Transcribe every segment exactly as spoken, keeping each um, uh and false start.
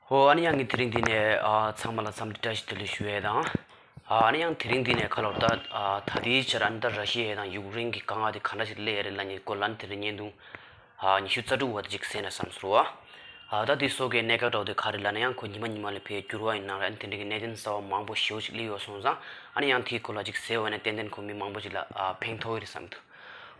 ཨོ། ཨ་ནི་ཡང་ངས་དེ་རིང་འདི་ནས་ཨ་ཚང་མ་ལ་འཚམས་འདྲི་བཀྲ་ཤིས་བདེ་ལེགས་ཞུ་ཡས་དང་། ཨ་ཨ་ནི་ཡང་དེ་རིང་འདི་ནས་ཁ་ལོར་ད་ཨ་ད་ལྟའི་ཆར་ཨ་ནི་ད་ར་ཤི་ཡ་དང་ཡུཀ་རེན་གྱི་དཀའ་ངལ་དེ་ག་འདྲ་ཞིག་སླེབས་ཡ་རེད་ལབ་མཁན་སྐོར་ལ་ཨ་ནི་དེ་རིང་བརྙན་ཐུང་ཨ་ཉི་ཤུ་རྩ་དྲུག་པ་དེ་ཅིག་གསན་ན་བསམ་སོང་བ། ཨ་ད་དེ་སོགས་ཀྱི་གནད་འགག་འདྲ་བོ་དེ་ག་རེ་ལབ་ན་ཡང་ཁོ་ཉི་མ་ཉི་མ་ལ་ཕར་འགྱུར་བ་ཡིན་ན་ར་ཨ་ནི་དེ་འདྲ་གི་གནད་དོན་གསར་བ་མང་པོ་ཞེ་པོ་ཅིག་སླེབས་ཡོད་སོང་ཙང་ཨ་ནི་ཡང་དེའི་སྐོར་ལ་ཅིག་གསན་པ་ཡིན་ན་ཏན་ཏན་ཁོ་མི་མང་པོ་ཅིག་ལ་ཨ་ཕན་ཐོགས་ཀྱི་རེད་བསམ་འདུག་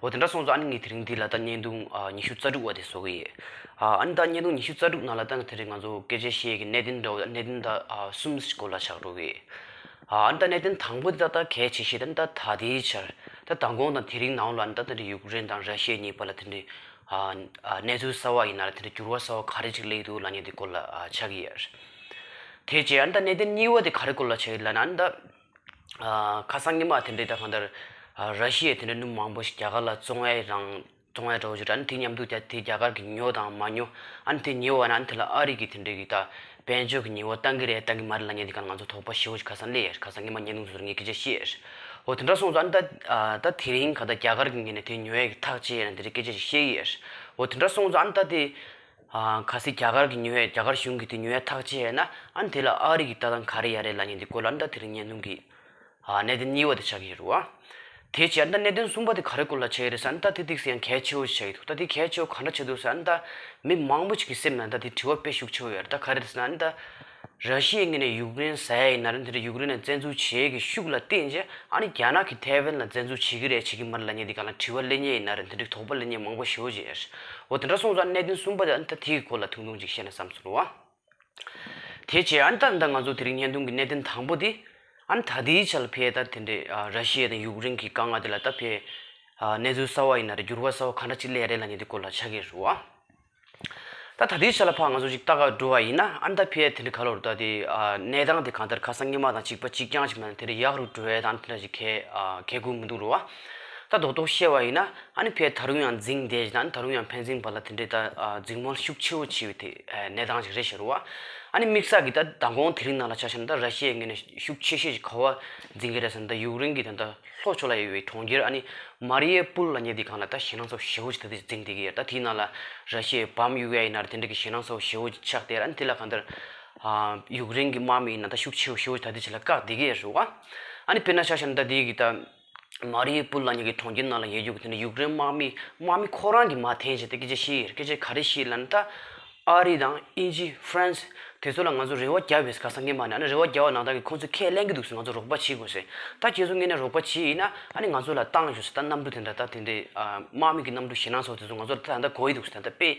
འོ་དེ་འདྲ་སོང་ཙང་ཨ་ནི་ངས་དེ་རིང་འདི་ལ་ད་བརྙན་ཐུང་ཨ་ཉི་ཤུ་རྩ་དྲུག་པ་དེ་བཟོ་གི་ཡོད། ཨ་ཨ་ནི་ད་བརྙན་ཐུང་ཉི་ཤུ་རྩ་དྲུག་ནང་ལ་ད་དེ་རིང་ང་ཚོ་སྐད་ཆ་བཤད་ཀྱི་གནད་དོན་འདྲ་བོ་གནད་དོན་ད་ཨ་གསུམ་སྐོར་ལ་ཆགས་འགྲོ་གི་ཡོད། ཨ་ཨ་ནི་ད་གནད་དོན་དང་པོ་དེ་ད་ད་གལ་ཆེ་ཤོས་ད་ནི་ད་ད་ལྟའི་ཆར་ད་མདང་དགོང་དང་དེ་རིང་ནང་ལ་ནི་ད་ད་རེས་ཡུཀ་རེན་དང་ར་ཤི་ཡ་གཉིས་བར་ལ་དེ་འདྲའི་ཨ་ཨ་གནས་ཚུལ་གསར་བ་ཡིན་ན་ར་དེ་འདྲའི་འགྱུར་བ་གསར་བ་ག་རེ་ཅིག་སླེབས་འདུག་ལབ་མཁན་དེ་སྐོར་ལ་ཨ་ཆགས་ཀྱི་ཡོད། དེ་རྗེས་ཨ་ནི་ད་གནད་དོན་གཉིས་པ་དེ་ག་རེ་སྐོར་ལ་ཆགས་ཀྱི་ལབ་ན་ཨ་ནི་ད། ཨ་ཁ་སང་ཉི་མ་དེ་འདྲའི་ད་གང་ལྟར་ཨ་ར་ཤི་ཡས་དེ་འདྲའི་སྣུམ་མང་པོ་ཞིག་རྒྱ་གར་ལ་བཙོང་ཡ་རང་བཙོང་ཡ་འདྲ་བོ་ཞིག་རེད། ཨ་ནི་དེ་མཉམ་དུ་རྒྱ་དེ་རྒྱ་གར་གྱིས་ཉོ་དང་མ་ཉོ། ཨ་ནི་དེ་ཉོ་བ་ན་ཨ་ནི་དེ་ལ་ཨ་རི་གི་དེ་འདྲའི་གི་ད་དཔལ་འབྱོར་གྱི་ཉེས་པ་བཏང་གི་རེད་བཏང་གི་མ་རེད་ལབ་མཁན་དེ་ག་ང་ཚོ་དོགས་པ་ཞེ་པོ་ཞིག་ཁ་སང་སླེབས་ཡ་རེད། ཁ་སང་ཉི་མ་བརྙན་ཐུང་ཚོ་ངས་སྐད་ཆ་བཤད་ཡ་རེད། འོ་དེ་འདྲ་སོང་ཙང་ཨ་ནི་ད་ཨ་ད་དེ་རིང་ག་ད་རྒྱ་གར་གྱི་ངོས་ནས་དེ་ཉོ་ཡ་གི་ཐག་བཅད་ཡ་ན་དེ་འདྲའི་སྐད་ཆ་ཞིག་བཤད་ཡ་རེད། འོ་དེ་འདྲ་སོང་ཙང་ཨ་ནི་ད་དེ། ཨ་གལ་སྲིད་རྒྱ་གར་གྱིས་ཉོ་ཡ་རྒྱ་གར་གཞུང་གིས་དེ་ཉོ་ཡ་ཐག་བཅད་ཡ་ན་ཨ་ནི་དེ་ལ་ཨ་རི་གི་ལྟ་སྟངས་ག་རེ་ཡ་རེད་ལབ་མཁན་དེ་སྐོར་ལ་ཨ་ནི་ད་དེ་རིང་བརྙན་ཐུང་གི་ཨ་གནད་དོན་གཉིས་པ་དེ་ཆགས་ཀྱི་རེད་བ། དེ་རྗེས་ཨ་ནི་ད་གནད་དོན་གསུམ་པ་དེ་ག་རེ་སྐོར་ལ་ཆགས་ཀྱི་རེད་ཟེར་ན་ཨ་ནི་ད་དེ་ཏོག་ཙམ་ཡང་གལ་ཆེ་བོ་ཞིག་ཆགས་ཀྱི་འདུག་ད་དེ་གལ་ཆེ་བོ་ག་འདྲ་ཆགས་འདུག་ཟེར་ན་ཨ་ནི་ད་མི་མང་པོ་ཞིག་གི་སེམས་ནང་ད་དེ་དྲི་བ་དཔེ་ཤུགས་ཆེ་བོ་ཡོད་རེད། ད་ག་རེ་རེད་ཟེར་ན་ཨ་ནི་ད། ར་ཤི་ཡའི་ངོས་ནས་ཡུཀ་རེན་ཟ་ཡ་ཡིན་ན་ར་དེ་འདྲ་ཡུཀ་རེན་ལ་བཙན་འཛུལ་བྱེད་ཀྱི་ཤུགས་ལ་བརྟེན་རྗེས་ཨ་ནི་རྒྱ་ནག་གིས་ཐའེ་ཝན་ལ་བཙན་འཛུལ་བྱེད་ཀྱི་རེད་བྱེད་ཀྱི་མ་རེད་ལབ་མཁན་དེ་ག་ལ་དྲི་བ་སླེབས་མཁན་ཡིན་ན་ར་དེ་འདྲའི་དོགས་པ་སླེབས་མཁན་མང་པོ་ཞེ་པོ་ཅིག་ཡོད། འོ་དེ་འདྲ་སོང་ཙང་གནད་དོན་གསུམ་པ་དེ་ཨ་ནི་ད་དེའི་སྐོར་ལ་ཐུང་ཐུང་ཅིག་བཤད་ན་བསམ་སོང་བ། དེ་རྗེས་ཨ་ནི་ད་ད་ང་ཚོ་དེ་རིང་བརྙན་ཐུང་གི་གནད་དོན་དང་པོ་དེ་ཨ་ནི་ད་ལྟའི་ཆར་ལ་ཕར་ད་དེ་འདྲའི་ཨ་ར་ཤི་ཡ་དང་ཡུཀ་རེན་གྱི་དཀའ་ངལ་དེ་ལ་ད་ཕར་ཨ་གནས་ཚུལ་གསར་བ་ཡིན་ན་ར་འགྱུར་བ་གསར་བ་ག་འདྲ་ཅིག་སླེབས་ཡ་རེད་ལབ་མཁན་དེ་སྐོར་ལ་ཆགས་ཀྱི་རེད་བ། ད་ད་ལྟའི་ཆ་ལ་ཕར་ང་ཚོ་ཅིག་ལྟ་ག་འགྲོ་བ་ཡིན་ན་ཨ་ནི་ད་ཕར་དེ་འདྲ་ག་ལོར་ད་དེ་ཨ་གནས་སྟངས་དེ་གང་ལྟར་ཁ་སང་སྔོན་མ་དང་གཅིག་པ་གཅིག་རྐྱང་ཞིག་མ་ནས་དེ་འདྲ་ཡག་རུ་འགྲོ་ཡ་དང་དེ་འདྲ་ཞིག་གལ་ཨ་གལ་དགོས་མི་འདུག་རེད་བ། ད་རྡོག་རྡོག་བཤད་པ་ཡིན་ན་ཨ་ནི་ཕར་ད་རུང་ཡང་འཛིང་བསྡད་ཅིག་དང་ད་རུང་ཡང་ཕན་ཚུན་བར་ལ་དེ་འདྲའི་ད་ཨ་འཛིང་མོལ་ཤུགས་ཆེ་བོ་བྱས་པའི་དེ་ཨ་གནས་སྟངས་ཞིག་རེད་ཤག་རེད་བ། ཨ་ནི་དམིགས་བསལ་གྱི་ད་མདང་དགོང་དེ་རིང་ནང་ལ་ཆ་བཞག་ན་ད་ར་ཤི་ཡའི་ངོས་ནས་ཤུགས་ཆེ་ཤོས་ཀྱི་ག་བ་འཛིང་གི་རེད་ཟེར་ན་ད་ཡུཀ་རེན་གྱི་ད་ལྟ་ལྷོ་ཕྱོགས་ལ་ཡོད་པའི་གྲོང་ཁྱེར་ཨ་ནི་མ་རི་ཡེ་པུལ་ལབ་མཁན་དེ་སྒང་ལ་ད་ཞེད་སྣང་ཚ་པོ་ཞེ་པོ་ཅིག་ད་ལྟ་འཛིང་བསྡད་ཀྱི་ཡོད་རེད། ད་དེའི་ནང་ལ་ར་ཤི་ཡའི་བམ་གཡུག་ཡ་ཡིན་ན་ར་དེ་འདྲ་གི་ཞེད་སྣང་ཚ་པོ་ཞེ་པོ་ཅིག་ཆགས་བསྡད་རེད། ཨ་ནི་དེ་ལ་གང་ལྟར་ཨ་ཡུཀ་རེན་གྱི་དམག་མི་ཡིན་ན་ད་ཤུགས་ཆེ་བོ་ཞེ་པོ་ཅིག་ད་ལྟའི་ཆ་ལ་བཀག་བསྡད་ཀྱི་ཡོད་རེད་བ། ཨ་ནི་དཔེར་ན་ཆ་བཞག་ན་ད་དེའི་གི་ད་མ་རི་ཡེ་པུལ་ལབ་མཁན་གྱི་གྲོང་ཁྱེར་ནང་ལ་ཡོད་རྒྱུ་གི་དེ་འདྲ་ཡུཀ་རེན་དམག་མི་དམག་མི་ཁོ་རང་གིས་མར་འཐེན་བྱས་ཏེ་སྐད་ཆ་བཤད་ཡོད་རེད། སྐད་ཆ་ག་རེ་བཤད་ལབ་ན་ད། ཨ་རི་དང་དབྱིན་ཇི་ཧྥ་རན་སི་དེ་ཚོ་ལ་ང་ཚོ་རེ་བ་བརྒྱབ་ཡོད་ཟེར། ཁ་སང་སྔོན་མ་ནས་ཨ་ནི་རེ་བ་བརྒྱབ་པ་ནང་བཞིན་གྱི་ཁོང་ཚོས་ཁས་ལེན་གྱི་འདུག་ཟེར། ང་ཚོ་རོགས་པ་བྱེད་དགོས་ཟེར། ད་ཁྱེད་ཚོ་ངོས་ནས་རོགས་པ་བྱེད་ཡིན་ན་ཨ་ནི་ང་ཚོ་ལ་བཏང་ཤོག་ཟེར། ད་གནམ་གྲུ་དེ་འདྲ་ད་དེ་འདྲའི་ཨ་དམག་མི་གི་གནམ་གྲུ་ཞེད་སྣང་ཚ་པོ་དེ་ཚོ་ང་ཚོ་ལ་ད་ད་དགོས་ཀྱི་འདུག་ཟེར། ད་དཔེ་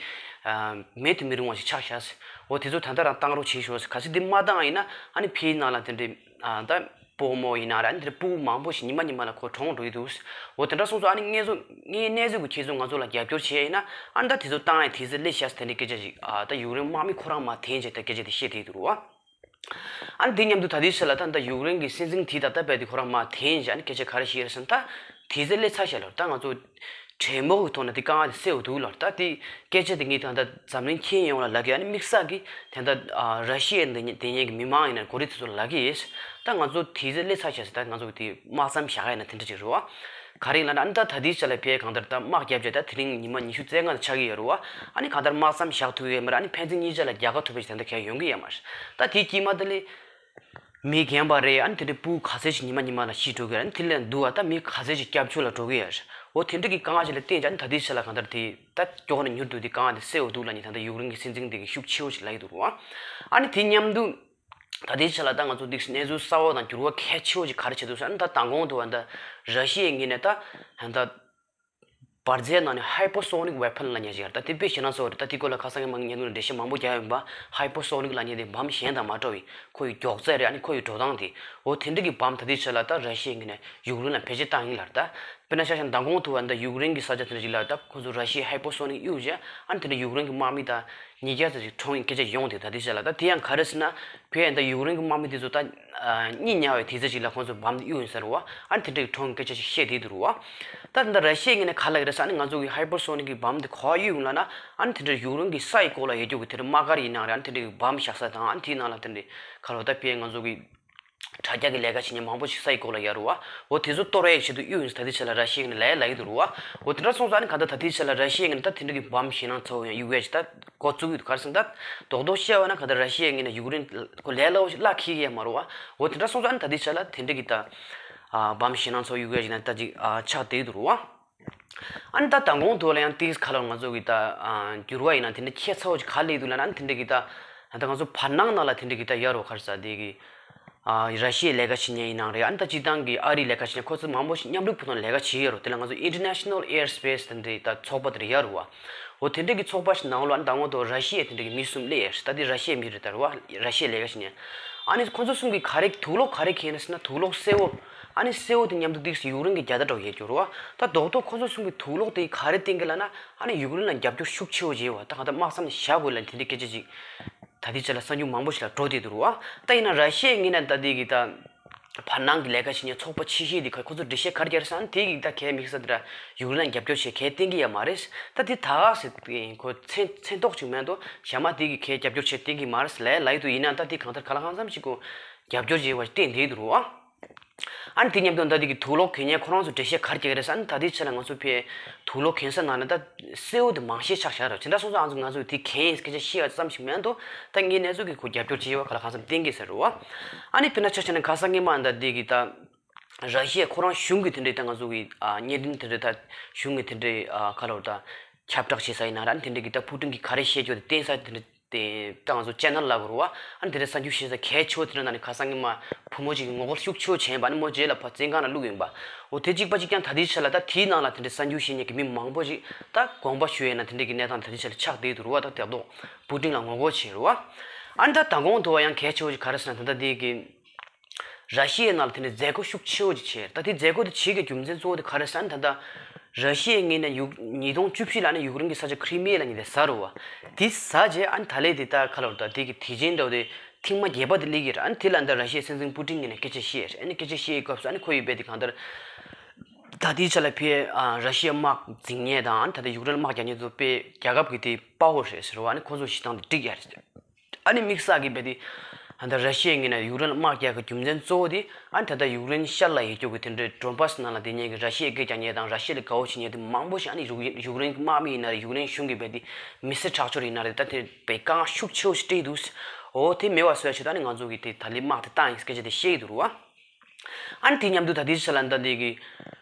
ཨ་མེད་དུ་མི་རུང་བ་ཞིག་ཆགས་ཤག་ཟེར། འོ་དེ་ཚོ་ད་ད་རང་བཏང་རོགས་བྱེད་ཤོག་ཟེར། གལ་སྲིད་འདི་མ་བཏང་ཡིན་ན་ཨ་ནི་ཕྱིའི་ནང་ལ་དེ་འདྲའི་ཨ་ད་སྤོ་མོ་ཡིན་ན་ར་ཨ་ནི་དེ་འདྲའི་སྤུ་གུ་མང་པོ་ཞིག་ཉི་མ་ཉི་མ་ལ་ཁོ་གྲོངས་འགྲོ་གི་འདུག་འོ་དེ་འདྲ་སོང་ཙང་ཨ་ནི་ངེད་ཚོ་ངའི་གནས་ཚུལ་གྱི་ཁྱེད་ཚོ་ང་ཚོ་ལ་རྒྱབ་སྐྱོར་བྱས་ཡིན་ན་ཨ་ནི་ད་དེ་ཚོ་བཏང་ཡ་དུས་ཚོད་སླེབས་ཤག་ཟེར་དེ་འདྲའི་སྐད་ཆ་ཞིག་ཨ་ད་ཡུཀ་རེན་དམག་མི་ཁོ་རང་མར་འཐེན་བྱས་ད་སྐད་ཆ་དེ་བཤད་བསྡད་འདུག་རེད་བ། ཨ་ནི་དེ་མཉམ་དུ་ད་ལྟའི་ཆ་ལ་ད་ད་ཡུཀ་རེན་གྱི་སྲིད་འཛིན་དེ་ད་ལྟ་བས་དེ་ཁོ་རང་མར་འཐེན་བྱས་ཨ་ནི་སྐད་ཆ་ག་རེ་བཤད་རེད་ཟེར་ན་ད་དུས་ཚོད་སླེབས་ཚར་ཤག་ལབ། ད་ང་ཚོ་གྲོས་མོལ་གྱི་ཐོག་ནས་དེ་དཀའ་ངལ་དེ་སེལ་དགོས་འདུག་ལབ། ད་དེ་སྐད་ཆ་དེ་ངས་ད་ལྟ་འཛམ་གླིང་ཁྱོན་ཡོངས་ལ་ལབ་ཀྱི་ཡོད། ཨ་ནི་དམིགས་བསལ་གྱི་དེ་ད་ཨ་ར་ཤི་ཡའི་འདི་ཉིད་དེ་ཉིད་ཀྱི་མི་མང་ཡིན་ན་གོ་རིགས་དེ་ཚོ་ལ་ལབ་ཀྱི་ཡོད། ད་ང་ཚོ་དུས་ཚོད་སླེབས་ཚར་ཤག་ཟེར། ད་ང་ཚོ་གི་དེ་དམག་མཚམས་བཞག་ཡ་ན་དེ་འདྲ་ཅིག་རེད་བ། ག་རེ་ཡིན་ལབ་ན་ཨ་ནི་ད་ད་ལྟའི་ཆ་ལ་ཕར་གང་ལྟར་ད་དམག་བརྒྱབ་བྱས་ད་དེ་རིང་ཉི་མ་ཉི་ཤུ་རྩ་ལྔ་ལ་ཆགས་ཀྱི་ཡོད་རེད་བ། ཨ་ནི་གང་ལྟར་དམག་མཚམས་བཞག་ཐུབ་ཀྱི་ཡོད་མ་རེད། ཨ་ནི་ཕན་ཚུན་གཉིས་ཆ་ལ་རྒྱལ་ཁ་ཐོབ་པའི་ཞིག་ད་ལྟ་གང་ཡང་ཡོང་གི་ཡོད་མ་རེད། ད་དེའི་དཀྱིལ་མ་དེ་ལས་མི་རྒན་པ་རེད། ཨ་ནི་དེ་འདྲའི་སྤུ་གུ་ག་ཚད་ཅིག་ཉི་མ་ཉི་མ་ལ་ཤི་འགྲོ་གི་རེད། ཨ་ནི་དེ་ལས་སྡུག་པ་ད་མི་ག་ཚད་ཅིག་སྐྱབས་བཅོལ་ལ་འགྲོ་གི་ཡོད་རེད། འོ་དེ་འདྲ་གི་དཀའ་ངལ་ཅིག་ལ་བརྟེན་བྱས་ཨ་ནི་ད་ལྟའི་ཆ་ལ་གང་ལྟར་དེ་ད་མགྱོགས་ནས་མྱུར་དུ་དེ་དཀའ་ངལ་དེ་སེལ་དགོས་འདུག་ལབ་མཁན་ད་ལྟ་ཡུཀ་རེན་གྱི་སྲིད་འཛིན་དེ་གིས་ཤུགས་ཆེ་བོ་ཞིག་ལབ་ཀྱི་འདུག་རེད་བ། ཨ་ནི་དེ་མཉམ་དུ། ད་ལྟའི་ཆ་ལ་ད་ང་ཚོ་འདི་གནས་ཚུལ་གསར་བ་དང་འགྱུར་བ་གལ་ཆེ་བོ་ཅིག་ག་རེ་ཆགས་འདུག་ཟེར་ན། ད་མདང་དགོང་དུ་བ་ད་ར་ཤི་ཡའི་ངོས་ནས་ད་ད་འབར་རྫས་ནང་ནས་ཧའི་པར་སོ་ནིག་ཝེ་པན་ལབ་མཁན་ཅིག་ཡོད་རེད། ད་དེ་དཔེ་ཞེད་སྣང་ཚ་པོ་རེད། ད་དེ་སྐོར་ལ་ཁ་སང་ཉིན་མ་ངས་ཉན་དུ་ལ་འགྲེལ་བཤད་མང་པོ་རྒྱག་ཡོད་པ། ཧའི་པར་སོ་ནིག་ལབ་མཁན་དེ་བམ་གཞན་དང་མ་འདྲ་བའི་ཁོ་ཡི་མགྱོགས་ཚད་རེད། ཨ་ནི་ཁོ་ཡི་འགྲོ་སྟངས་དེ། འོ་དེ་འདྲ་གི་བམ་ད་ལྟའི་ཆ་ལ་ད་ར་ཤི་ཡའི་ངོས་ནས་ཡུཀ་རེན་ལ་བེད་སྤྱོད་བཏང་ཡིན་ལབ་རེད། ད་དཔེར་ན་ཆ་བཞག་ན་མདང་དགོང་དུ་བ་ད་ཡུཀ་རེན་གྱི་ས་ཆ་དེ་འདྲ་ཅིག་ལ་ད་ཁོ་ཚོ་ར་ཤི་ཡའི་ཧའི་པར་སོ་ནིག་གཡུགས་རྗེས་ཨ་ནི་དེ་འདྲ་ཡུཀ་རེན་གྱི་དམག་མི་ད་ཉིས་བརྒྱ་ཙམ་ཞིག་གྲོངས་ཡིན་སྐད་ཆ་ཡོང་དེ། ད་ལྟའི་ཆ་ལ་ད་དེ་ཡང་ག་རེ་ཟེར་ན། བོད་ཡང་ད་ཡུཀ་རེན་གྱི་དམག་མི་དེ་ཚོ་ད་གཉིད་ཉལ་བའི་དུས་ཚོད་ཅིག་ལ་ཁོང་ཚོ་བམ་དེ་གཡུགས་ཡིན་ཟེར་བ། ཨ་ནི་དེ་འདྲ་གྲོངས་ཡིན་སྐད་ཆ་ཞིག་བཤད་བསྡད་འདུག་རེད་བ། ད་ད་ར་ཤི་ཡའི་ངོས་ནས་ག་ལབ་ཀྱི་རེད་ཟེར་ན། ང་ཚོ་གི་ཧའི་པར་སོ་ནིག་གི་བམ་དེ་ག་པར་གཡུགས་ཡིན་ལབ་ན། ཨ་ནི་དེ་འདྲ་ཡུཀ་རེན་གྱི་ས་ཡི་སྐོར་ལ་ཡོད་རྒྱུ་གི་དེ་འདྲ་དམག་སྒར་ཡིན་ནའང་རེད། ཨ་ནི་དེ་འདྲ་གི་བམ་བཞག་ས་དང་ཨ་ནི་དེའི་ནང་ལ་དེ་འདྲ་ག་ལབ་ད་བོད་ང་ཚོ་གི་ དྲ་རྒྱ་གི་ལས་ཀ་བྱེད་མཁན་མང་པོ་ཞིག་ས་ཡི་གོ་ལ་ཡོད་རེད་བ། འོ་དེ་ཚོ་གཏོར་ཡག་ཆེད་དུ་གཡུག་ཡིན་ཟེར་ད་ལྟའི་ཆ་ལ་ར་ཤི་ཡའི་ངོས་ནས་ལབ་ཡ་ལབ་ཀྱི་འདུག་རེད་བ། འོ་དེ་འདྲ་སོང་ཙང་ཨ་ནི་གང་ལྟར་ད་ལྟའི་ཆ་ལ་ར་ཤི་ཡའི་ངོས་ནས་ད་དེ་འདྲ་གི་བམ་ཞེད་སྣང་ཚ་བོ་ཡང་གཡུག་ཡ་ཅིག་ད་འགོ་བཙུགས་ཀྱི་འདུག་ག་རེ་ཟེར་ན་ད་རྡོག་རྡོག་བཤད་པ་ན་གང་ལྟར་ར་ཤི་ཡའི་ངོས་ནས་ཡུཀ་རེན་ཁོ་ལས་སླ་བོ་ཞིག་གླ་འཁེལ་གྱི་ཡོད་མ་རེད་བ། འོ་དེ་འདྲ་སོང་ཙང་ཨ་ནི་ད་ལྟའི་ཆ་ལ་དེ་འདྲ་གི་ད་བམ་ཞེད་སྣང་ཚ་བོ་གཡུག་ཡ་ཅིག་ན་ད་ཅིག་ཆགས་བསྡད་ཀྱི་འདུག་རེད་བ། ཨ་ནི་ད་མདང་དགོང་དུ་ལ་ཡང་ཏིས་ཁ་ལོར་ང་ཚོ་གི་ད་འགྱུར་བ་ཡིན་ན་དེ་འདྲ་ཁྱད་མཚར་བོ་ཅིག་ག་ལས་འདུག་ལབ་ན་ཨ་ནི་དེ་འདྲ་གི་ད་ད་ང་ཚོ་བར་སྣང་ནང་ལ་དེ་འདྲ་གི་ད་ཡ་རོ་ཁར་ས་དེ་གི་ར་ཤི་ཡའི་ལས་ཀ་བྱེད་མཁན་ཡིན་ནའང་རེད། ཨ་ནི་ད་སྤྱིར་བཏང་གི་ཨ་རིའི་ལས་ཀ་བྱེད་མཁན་ཁོ་ཚོ་མང་པོ་ཞིག་མཉམ་རུབ་ཁོ་ཚོ་ལས་ཀ་བྱེད་ཡ་རོ། དེ་ལ་ང་ཚོ་International Airspace དེ་འདྲའི་ད་ཚོགས་པ་དེ་འདྲ་ཡ་རོ་བ། འོ་དེ་འདྲ་གི་ཚོགས་པ་ཞིག་ནང་ལོ་ཨ་ནི་མདང་དགོང་དུ་ར་ཤི་ཡའི་དེ་འདྲ་གི་མི་གསུམ་སླེབས་ཡ་རེད། ད་དེ་ར་ཤི་ཡའི་མི་རེད་ད་རེད་བ། ར་ཤི་ཡའི་ལས་ཀ་བྱེད་མཁན། ཨ་ནི་ཁོ་ཚོ་གསུམ་གི་ག་རེ་དུག་ལོག་ག་རེ་གྱོན་ཡོད་ཟེར་ན་དུག་ལོག་སེར་བོ། ཨ་ནི་སེར་བོ་དེ་མཉམ་དུ་ཏིག་སེ་ཡུཀ་རེན་གྱི་རྒྱལ་དར་འདྲ་བོ་ཡོད་རྒྱུ་རེད་བ། ད་རྡོག་རྡོག་ཁོ་ཚོ་གསུམ་གྱི་དུག་ལོག་དེ་ག་རེ་བསྟན་གྱི་ལབ་ན་ཨ་ནི་ཡུཀ་རེན་ལ་རྒྱབ་སྐྱོར་ཤུགས་ཆེ་བོ་བྱས་བ། ད་གང་ལྟར་དམག་མཚམས་ནས་བཞག་དགོས་ལབ་དེ་འདྲའི་སྐད་ཆ་ཅིག་ད་ལྟའི་ཆ་ལ་གསར་འགྱུར་མང་པོ་ཞིག་ལ་འགྲོ་བསྡད་འདུག་རེད་བ། ད་ཡིན་ན་ར་ཤི་ཡའི་ངོས་ནས་ད་ལྟའི་གི་ད་བར་སྣང་གི་ལས་ཀ་བྱེད་མཁན་ཚོགས་པ་ཆེ་ཤོས་དེ་ཁོ་ཚོ་འགྲེལ་བཤད་ག་རེ་བརྒྱབ་ཟེར་ན་དེ་གི་ད་གལ་དམིགས་བསལ་དེ་འདྲ་ཡུཀ་རེན་ལ་རྒྱབ་སྐྱོར་བྱེད་གལ་བསྟན་གྱི་ཡོད་མ་རེད། ད་དེ་ད་ག་ཟེར་དེ་ཁོ་མཚན་མཚན་ཐོག་ཅིག་མེད་དོ། གཞན་མ་དེ་གི་གལ་རྒྱབ་སྐྱོར་བྱེད་བསྟན་གྱི་མ་རེད་ལབ་ལབ་ཡི་འདུག་ཡིན་ན་ད་དེ་གང་ལྟར་ག་ལ་གང་འཚམ་ཞིག་གོ་རྒྱབ་སྐྱོར་བྱས་པ་བསྟན་བསྡད་འདུག་རེད་བ། ཨ་ནི་དེ་མཉམ་དུ་ད་དེ་གི་དུག་ལོག་གྱོན་མཁན་ཁོ་རང་ཚོ་འགྲེལ་བཤད་ག་རེ་རྒྱག་གི་རེད་ཟེར་ན་ད་ལྟའི་ཆ་ལ་ང་ཚོ་ཕའི་དུག་ལོག་གྱོན་ས་ནང་ལ་ད་སེར་བོ་དེ་མང་ཤས་ཆགས་བཞག་རེད། དེ་འདྲ་སོང་ཙང་ང་ཚོ་ང་ཚོ་དེ་གྱོན་སྐད་ཆ་བཤད་པ་ཙམ་ཞིག་མེད་དོ། ད་ངའི་གནས་ཚུལ་གི་ཁོ་རྒྱབ་སྐྱོར་བྱེད་ཡོད་པ་ག་ལ་གང་འཚམ་བསྟན་གྱི་ཟེར་རེད་བ། ཨ་ནི་དཔེར་ན་ཆ་བཞག་ན་ཁ་སང་ཉི་མ་ད་དེ་གི་ད་ར་ཤི་ཡ་ཁོ་རང་གཞུང་གི་དེ་འདྲའི་ད་ང་ཚོ་གི་ཨ་གནད་དོན་དེ་འདྲའི་ད་གཞུང་གི་དེ་འདྲའི་ཨ་ག་ལ་བར་ད་ཁྱབ་བསྒྲགས་བྱེད་ས་ཡིན་ན་ར་ཨ་ནི་དེ་འདྲའི་གི་ད་ཕུ་ཀྲིན་གྱིས་ག་རེ་བཤད་རྒྱུ་དེ་བསྟན་ས་དེ་འདྲ། དེ་ད་ང་ཚོ་ཅེ་ནལ་ལབ་དགོས་རེད་བ། ཨ་ནི་དེ་འདྲའི་གསར་འགྱུར་བཤད་ས་གལ་ཆེ་བོ་དེ་འདྲ་ནང་ནས་ཁ་སང་ཉི་མ་བུ་མོ་ཅིག་གིས་ངོ་རྒོལ་ཤུགས་ཆེ་བོ་བྱས་པ་ནི་མོ་རྗེས་ལ་ཕར་བཙོན་ཁང་ལ་བླུགས་ཡིན་པ། འོ་དེ་གཅིག་པ་གཅིག་རྐྱང་ད་ལྟའི་ཆ་ལ་ད་དེའི་ནང་ལ་དེ་འདྲའི་གསར་འགྱུར་བཤད་མཁན་གྱི་མི་མང་པོ་ཅིག་ད་དགོངས་པ་ཞུ་ཡས་ན་དེ་འདྲའི་གི་གནས་སྟངས་ད་ལྟའི་ཆ་ལ་ཆགས་བསྡད་འདུག་རེད་བ། ད་དེ་རྡོག་པུ་ཏིན་ལ་ངོ་རྒོལ་བྱས་རེད་བ། ཨ་ནི་ད་ད་དགོང་དུ་བ་ཡང་གལ་ཆེ་བོ་ཅིག་ག་རེ་ཟེར་ན་ད་ལྟ་དེ་གི་ར་ཤི་ཡའི་ནང་ལ་དེ་འདྲའི་མཛད་སྒོ་ཤུགས་ཆེ་བོ་ཅིག་བྱས། ད་དེ་མཛད་སྒོ་དེ་བྱེད་ཀྱི་རྒྱུ་མཚན་གཙོ་བོ་དེ་ག་རེ་ཟེར་ན་ད་ལྟ་ར་ཤི་ཡའི་ངོས་ནས་ཡུ་ཉིས་སྟོང་བཅུ་བཞི་ལ་ནི་ཡུཀ་རེན་གྱི་ས་ཆ་ཁྲི་མི་ཡ་ལ་ནི་དེ་ཟ་རུ་བ། དེ་ཟ་རྗེས་ཨ་ནི་ད་ལས་དེ་ད་ཁ་ལོར་ད་དེ་གི་དེ་ཅན་འདྲ་བོ་དེ་ཐེངས་མ་བརྒྱད་པ་དེ་སླེབས་ཀྱི་རེད། ཨ་ནི་དེ་ལ་འདི་ར་ཤི་ཡའི་སྲིད་འཛིན་པུ་ཏིན་གྱིས་ནི་སྐད་ཆ་བཤད་རེད། ཨ་ནི་སྐད་ཆ་བཤད་ཡི་སྐབས་སུ་ཨ་ནི་ཁོ་ཡི་བས་དེ་གང་ལྟར་ད་དེའི་ཆ་ལ་ཕའི་ཨ་ར་ཤི་ཡའི་དམག་འཛིང་མཁན་དང་ཨ་ནི་ད་ལྟ་ཡུཀ་རེན་དམག་རྒྱག་མཁན་ཚོ་དཔེ་རྒྱལ་ཁབ་ཀྱི་དེ་དཔའ་བོ་རེད་ཟེར་བ། ཨ་ནི་ཁོ་ཚོ་བཞེད་སྟངས་དེ་འགྲིག་ཡ་རེད། ཨ་ནི་དམིགས་བསལ་གྱི་བས་དེ་ཨ་ད་ར་ཤི་ཡའི་ངོས་ནས་ཡུཀ་རེན་ལ་དམག་རྒྱག་གི་རྒྱུ་མཚན་གཙོ་བོ་དེ་ཨ་ནི་ད་ལྟ་ཡུཀ་རེན་ཤར་ལ་ཡོད་རྒྱུ་གི་དེ་འདྲའི་ཌོན་པཱས་ནང་ལ་དེ་ཉིད་ཀྱི་ར་ཤི་ཡའི་སྐད་རྒྱག་མཁན་དང་ར་ཤི་ཡ་ལ་དགའ་བོ་བྱེད་མཁན་དེ་མང་པོ་ཞིག་ཨ་ནི་ཡུཀ་ཡུཀ་རེན་གྱི་དམག་མི་ཡིན་ན་རེད། ཡུཀ་རེན་གཞུང་གི་བས་དེ་མི་སེར་ཁྲག་སྦྱོར་ཡིན་ན་རེད། ད་དེ་བས་དཀའ་ངལ་ཤུགས་ཆེ་བོ་ཞིག་འཕྲད་འདུག་འོ་དེ་མེད་པ་བཟོ་ཡ་ཆེད་དུ་ཨ་ནི་ང་ཚོ་གི་དེ་ད་ལི་དམག་དེ་བཏང་ཡིན་སྐད་ཆ་དེ་བཤད་ཀྱི་འདུག་རུ་བ། ཨ་ནི་དེ་མཉམ་དུ་ད་ལྟའི་ཆ་ལ་ད་ལྟའི་གི་